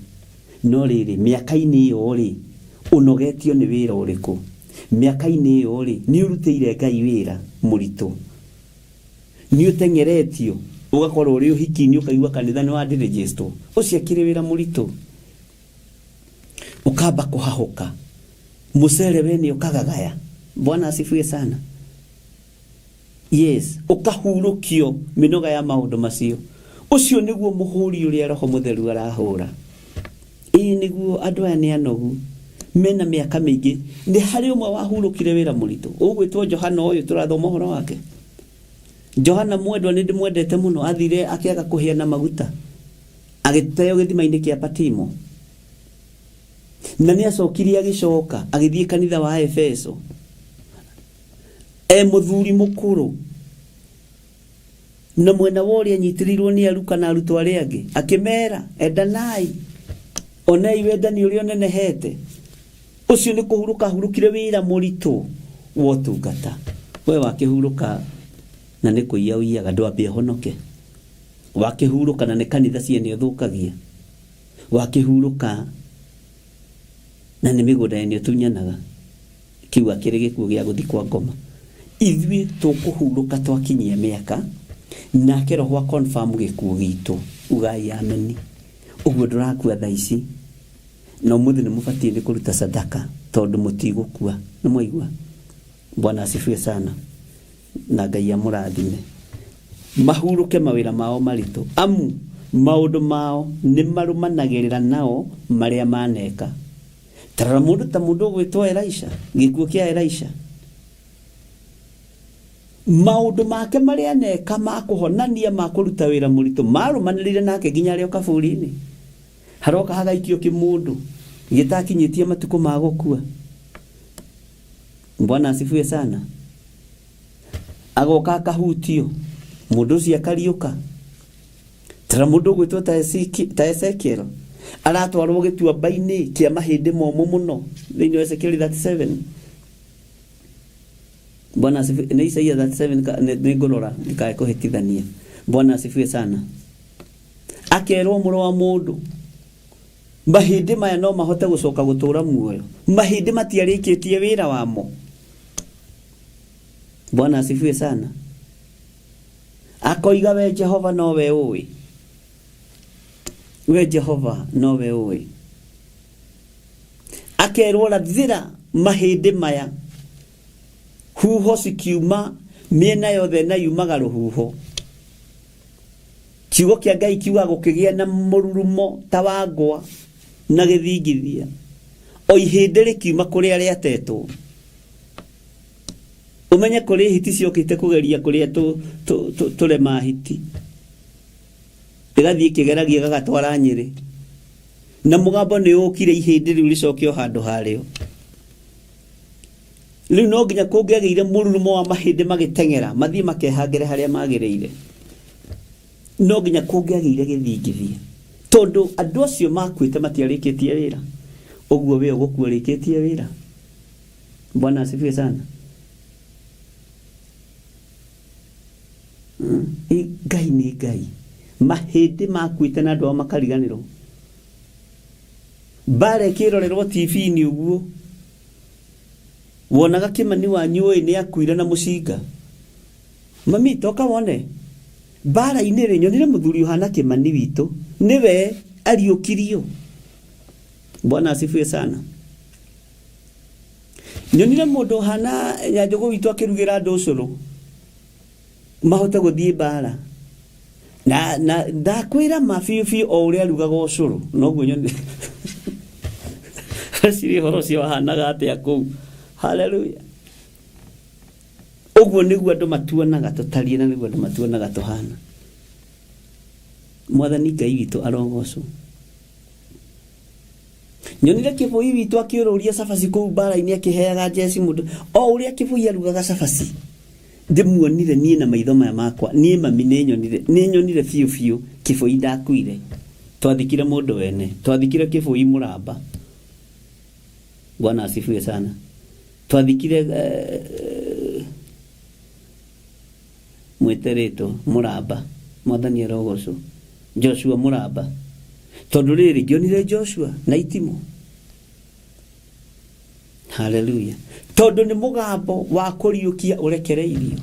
no rĩrĩ, mĩaka-inĩ ĩyo rĩ, ũnogetio nĩ wĩra ũrĩkũ? Mĩaka-inĩ ĩyo rĩ, nĩ ũrutĩire Ngai wĩra mũritũ? Nĩ ũteng'eretio ũgakorwo ũrĩ ũhiki-inĩ, ũkaigua kanitha nĩ wandirĩgĩstwo, ũcio akĩrĩ wĩra mũritũ, ũkamba kũhahũka mũcere we nĩ ũkagagaya. Bwana asifiwe sana. Yes, ũkahurũkio mĩnoga ya maũndũ macio. Ũcio nĩguo mũhũri ũrĩa Roho Mũtheru arahũra. Ĩĩ nĩguo, andũ aya nĩ anogu, mena mĩaka mĩingĩ. Nĩ harĩ ũmwe wahurũkire wĩra mũritũ ũgwĩtwo Johana, ũyũ tũrathoma ũhoro wake, Johana mwendwa, nĩ ndĩmwendete mũno. Athire akĩaga kũhĩa na maguta, agĩteo gĩthima-inĩ kĩa Patimo, na nĩ acokire agĩcoka agĩthiĩ kanitha wa Efeso e mũthuri mũkũrũ, na mwena wa ũrĩa anyitĩrĩirwo nĩ aruka na arutwo arĩa angĩ, akĩmera endanai, onei wendani ũrĩa ũnenehete. Ũcio nĩ kũhurũka ahurũkire wĩra mũritũ wa ũtungata. We wakĩhurũka na nĩ kũiya ũiyaga, ndwambe ũhonoke. Wakĩhurũka na nĩ kanitha ciene ũthũkagia. Wakĩhurũka na nĩ mĩgũnda yene ũtunyanaga. Kĩu akĩrĩ gĩkuũ gĩa gũthiĩ kwa ngoma. Ithuĩ tũkũhurũka twakinyia mĩaka, nake Roho a confirm gĩkuũ gitũ. Ugai ameni. Ũguo ndũrakua thaa ici, na ũmũthĩ nĩ mũbatiĩ nĩ kũruta sadaka tondũ mũtigũkua. Nĩ mwaigua? Bwana asifiwe sana, na Ngai amũrathime. Mahurũke mawĩra mao maritũ, amu maũndũ mao nĩ marũmanagĩrĩra nao marĩa maneka. Tarora mũndũ ta mũndũ ũgwĩtwo Elisha, gĩkuũ kĩa Elisha, maũndũ make marĩa aneka ma kũhonania, ma kũruta wĩra mũritũ, marũmanĩrĩire nake nginya arĩ o kaburi-inĩ. Haroka hagaikio kĩmũndũ gĩtakinyĩtie matukũ ma gũkua. Bwana asifiwe sana. Agoka akahutio, mũndũ ũcio akariũka. Tara mũndũ ũgwĩtwo ta Ezekiel, aratwarwo gĩtuamba-inĩ kĩa mahĩndĩ momũ mũno thĩinĩ wa Ezekiel 37. Bwana asifiwe. Nĩ Isaia 37, nĩ ngũrora ndikae kũhĩtithania. Bwana asifiwe sana. Akerwo, mũrũ wa mũndũ, mahĩndĩ maya no mahote gũcoka gũtũra muoyo? Mahĩndĩ matiarĩkĩtie wĩra wamo. Bwana asifiwe sana. Akoiga, we Jehova nowe ũĩ, we Jehova nowe ũĩ. Akerwo, rathĩra mahĩndĩ maya huho cikiuma mĩena yothe, na yumaga rũhuho. Kiugo kĩa Ngai kiuga gũkĩgĩa na mũrurumo ta wa ngwa na gĩthingithia. O ihĩndĩ rĩkiuma kũrĩa rĩatetwo, ũmenye kũrĩ hiti ciokĩte kũgeria kũrĩa tũrema hiti, ĩgathiĩ ĩkĩgeragia ĩgagatwara Nyĩrĩ, na mũgambo nĩ ũkire ihĩndĩ rĩu rĩcoke o handũ harĩo. Rĩu no nginya kũngĩagĩire mũrurumo wa mahĩndĩ magĩteng'era mathiĩ makehangĩre harĩa magĩrĩire, no nginya kũngĩagĩire gĩthingithia, tondũ andũ acio makuĩte matiarĩkĩtie wĩra. Ũguo we ũgũkua ũrĩkĩtie wĩra. Bwana asifiwe sana. Ngai nĩ Ngai. Mahĩndĩ makuĩte na andũ ao makariganĩrwo. Mbara ĩkĩrorerwo TV-inĩ ũguo, wonaga Kĩmani wanyu ũyũ nĩ akuire na mũcinga. Mami, toka wone mbara-inĩ rĩ, nyonire mũthuri ũhana Kĩmani witũ, nĩwe ariũkirio. Bwana asifiwe sana. Nyonire mũndũ ũhana Nyanjũgũ witũ akĩrugĩra andũ ũcũrũ mahote gũthiĩ mbara, na ndakwĩra ma biũ biũ, o ũrĩa arugaga ũcũrũ noguo nyonire. Weciria ũhoro ũcio wahanaga atĩa kũu? Haleluya. Ũguo nĩguo andũ matuonaga tũtariĩ, na nĩguo andũ matuonaga tũhana. Mwathani Ngai witũ arogocwo. Nyonire Kĩbũi witũ akĩũrũria cabaci kũu mbara-inĩ, akĩheaga njeci mũndũ o ũrĩa Kĩbũi arugaga cabaci. Ndĩmuonire niĩ na maitho maya makwa, niĩ mami nĩ nyonire, nĩ nyonire biũ biũ Kĩbũi ndakuire. Twathikire mũndũ wene, twathikire Kĩbũi mũramba. Bwana asifiwe sana. Twathikire mwĩterĩtwo mũramba. Mwathani arogocwo. Joshua mũramba, tondũ rĩrĩ ngĩonire Joshua na itimũ. Haleluya. Tondũ nĩ mũgambo wa kũriũkia ũrekereirio,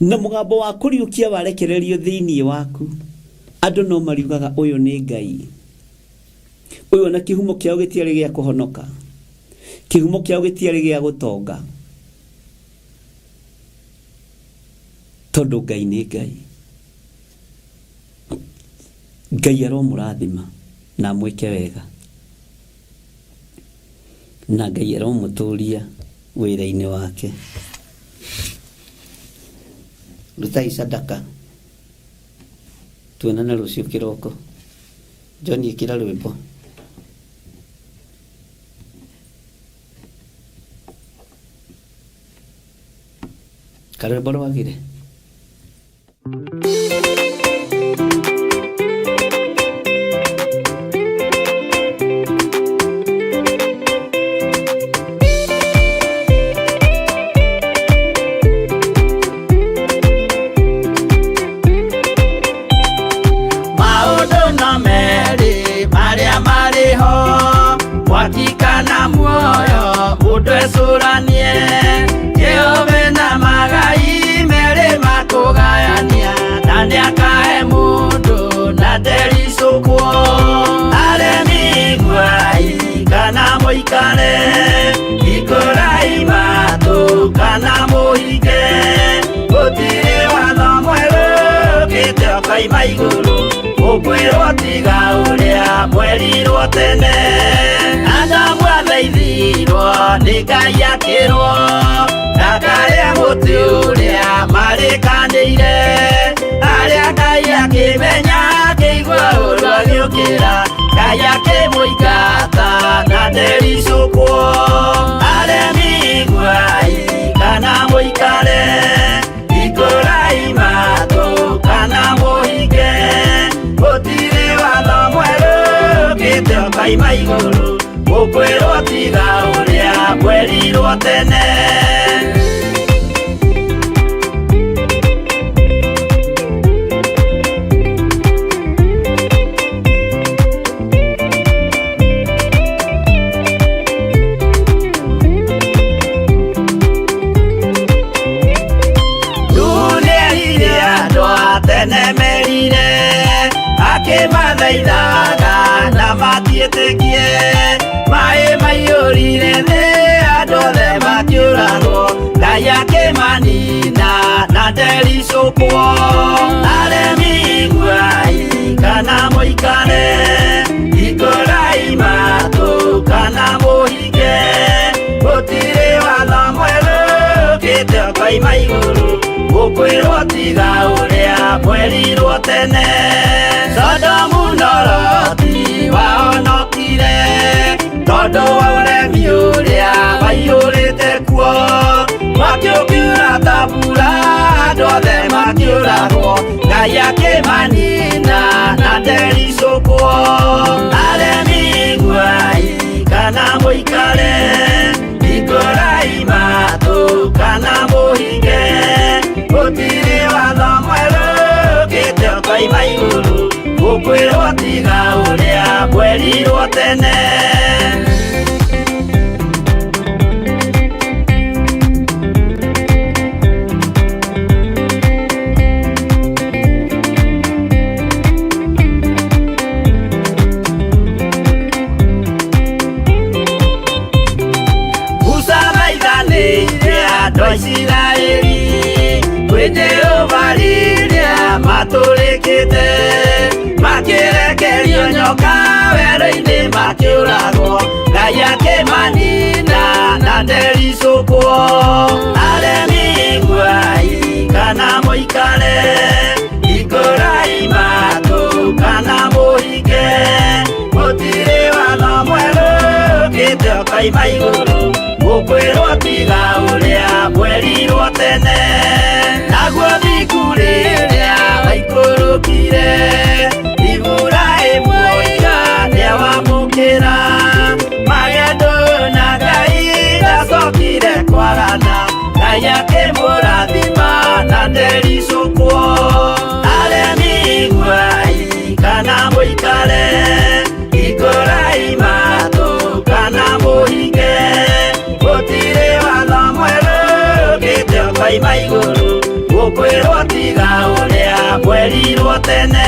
na mũgambo wa kũriũkia warekererio thĩinĩ waku, andũ no mariugaga ũyũ nĩ Ngai ũyũ. Ona kĩhumo kĩao gĩtiarĩ gĩa kũhonoka, kĩhumo kĩao gĩtiarĩ gĩa gũtonga, tondũ Ngai nĩ Ngai. Ngai aromũrathima na amwĩke wega, na Ngai aromũtũria wĩra-inĩ wake. Rutai sadaka, tuonane rũciũ kĩroko. John, ĩkĩra rwĩmbo. Karwĩmbo rwagire. Maũndũ no merĩ marĩa marĩ ho, mwaki kana muoyo, mũndũ ecũranie. Jehova na magai merĩ makũgayania, na nĩakahe mũndũ na ndericũkwo. Aremi iguai kana mũikare, hingũrai matũ kana mũhinge, gũtirĩ watho mwerũ ũkĩte ũkoima igũrũ ũkwĩrwo tiga ũrĩa mwerirwo tene. Adamu athaithirwo nĩ Ngai akĩrwo ndakarĩa mũtĩ ũrĩa marĩkanĩire, arĩa Ngai akĩmenya akĩigua ũru agĩũkĩra, Ngai akĩmũingata na ndericũkwo. Aremi iguai kana mũikare, hingũrai matũ kana mũhinge, gũtirĩ watho mwerũ ũkĩte ũkoima igũrũ ũkwĩrwo tiga ũrĩa mwerirwo tene. Nĩerire andũ a tene merire, akĩmathaithaga na matiĩtĩkie. Maĩ maiyũrire thĩ, andũ othe makĩũragwo, Ngai akĩmanina na ndericũkwo. Aremi iguai kana mũikare, hingũrai matũ ũkoima igũrũ gũkwĩrwo tiga ũrĩa mwerirwo tene Sodomu na Loti wahonokire tondũ wa ũremi ũrĩa waiyũrĩte kuo mwaki ũkiura ta mbura andũ othe makĩũragwo Ngai akĩmanina na ndericũkwo aremi iguai kana mũikare hingũrai matũ kana mũhinge gũtirĩ watho mwerũ ũkĩte ũkoima igũrũ gũkwĩrwo tiga ũrĩa mwerirwo tene. Musa maithanĩire andũ a Isiraeli kwĩ Jehova rĩrĩa matũrĩkĩte makĩrekerio nyoka werũ-inĩ makĩũragwo Ngai akĩmanina na ndericũkwo aremi iguai kana mũikare hingũrai matũ kana mũhinge gũtirĩ watho mwerũ ũkĩte ũkoima igũrũ gũkwĩrwo tiga ũrĩa mwerirwo tene naguo thingu rĩrĩa waikũrũkire Iburahĩmu oiga nĩawamũkĩra magendo na Ngai ndacokire kwarana Ngai akĩmũrathima na ndericũkwo aremi iguai kana mũikare hingũrai matũ kana mũhinge gũtirĩ watho mwerũ ũkĩte ũkoima igũrũ gũkwĩrwo tiga ũrĩa mwerirwo tene.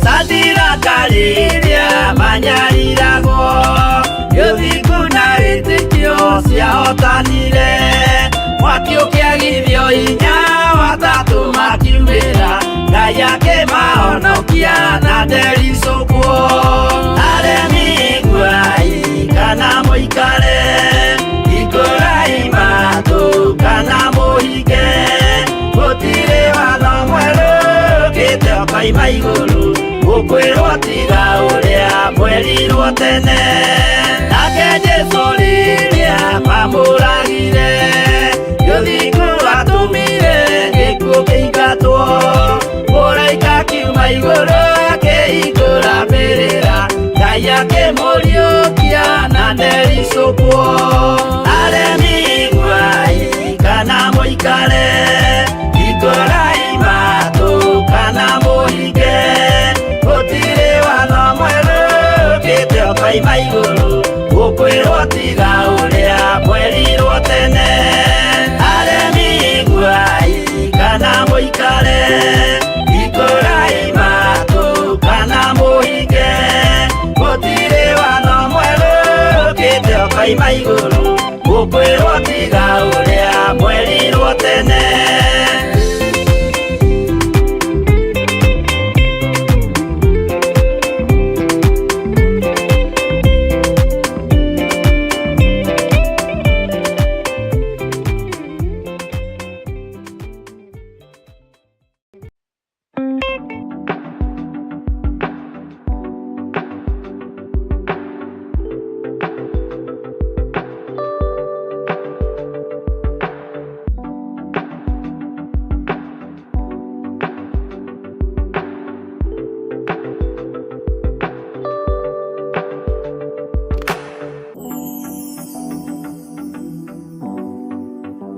Sadiraka rĩrĩa manyariragwo nĩ ũthingu na wĩtĩkio ciahotanire mwaki ũkĩagithio hinya watatũ makiumĩra Ngai akĩmahonokia na ndericũkwo aremi iguai kana mũikare hingũrai matũ kana mũhinge gũtirĩ watho mwerũ ũkĩte ũkoima igũrũ gũkwĩrwo tiga ũrĩa mwerirwo tene nake Jesũ rĩrĩa mamũragire nĩ ũthingu watũmire gĩkuũ kĩingatwo mũraika akiuma igũrũ akĩhingũra mbĩrĩra Ngai akĩmũriũkia na ndericũkwo aremi iguai kana mũikare hingũrai matũ kana mũhinge gũtirĩ watho mwerũ ũkĩte ũkoima igũrũ gũkwĩrwo tiga ũrĩa mwerirwo tene aremi iguai kana mũikare hingũrai matũ kana mũhinge gũtirĩ watho mwerũ ũkĩte ũkoima igũrũ gũkwĩrwo tiga ũrĩa mwerirwo tene.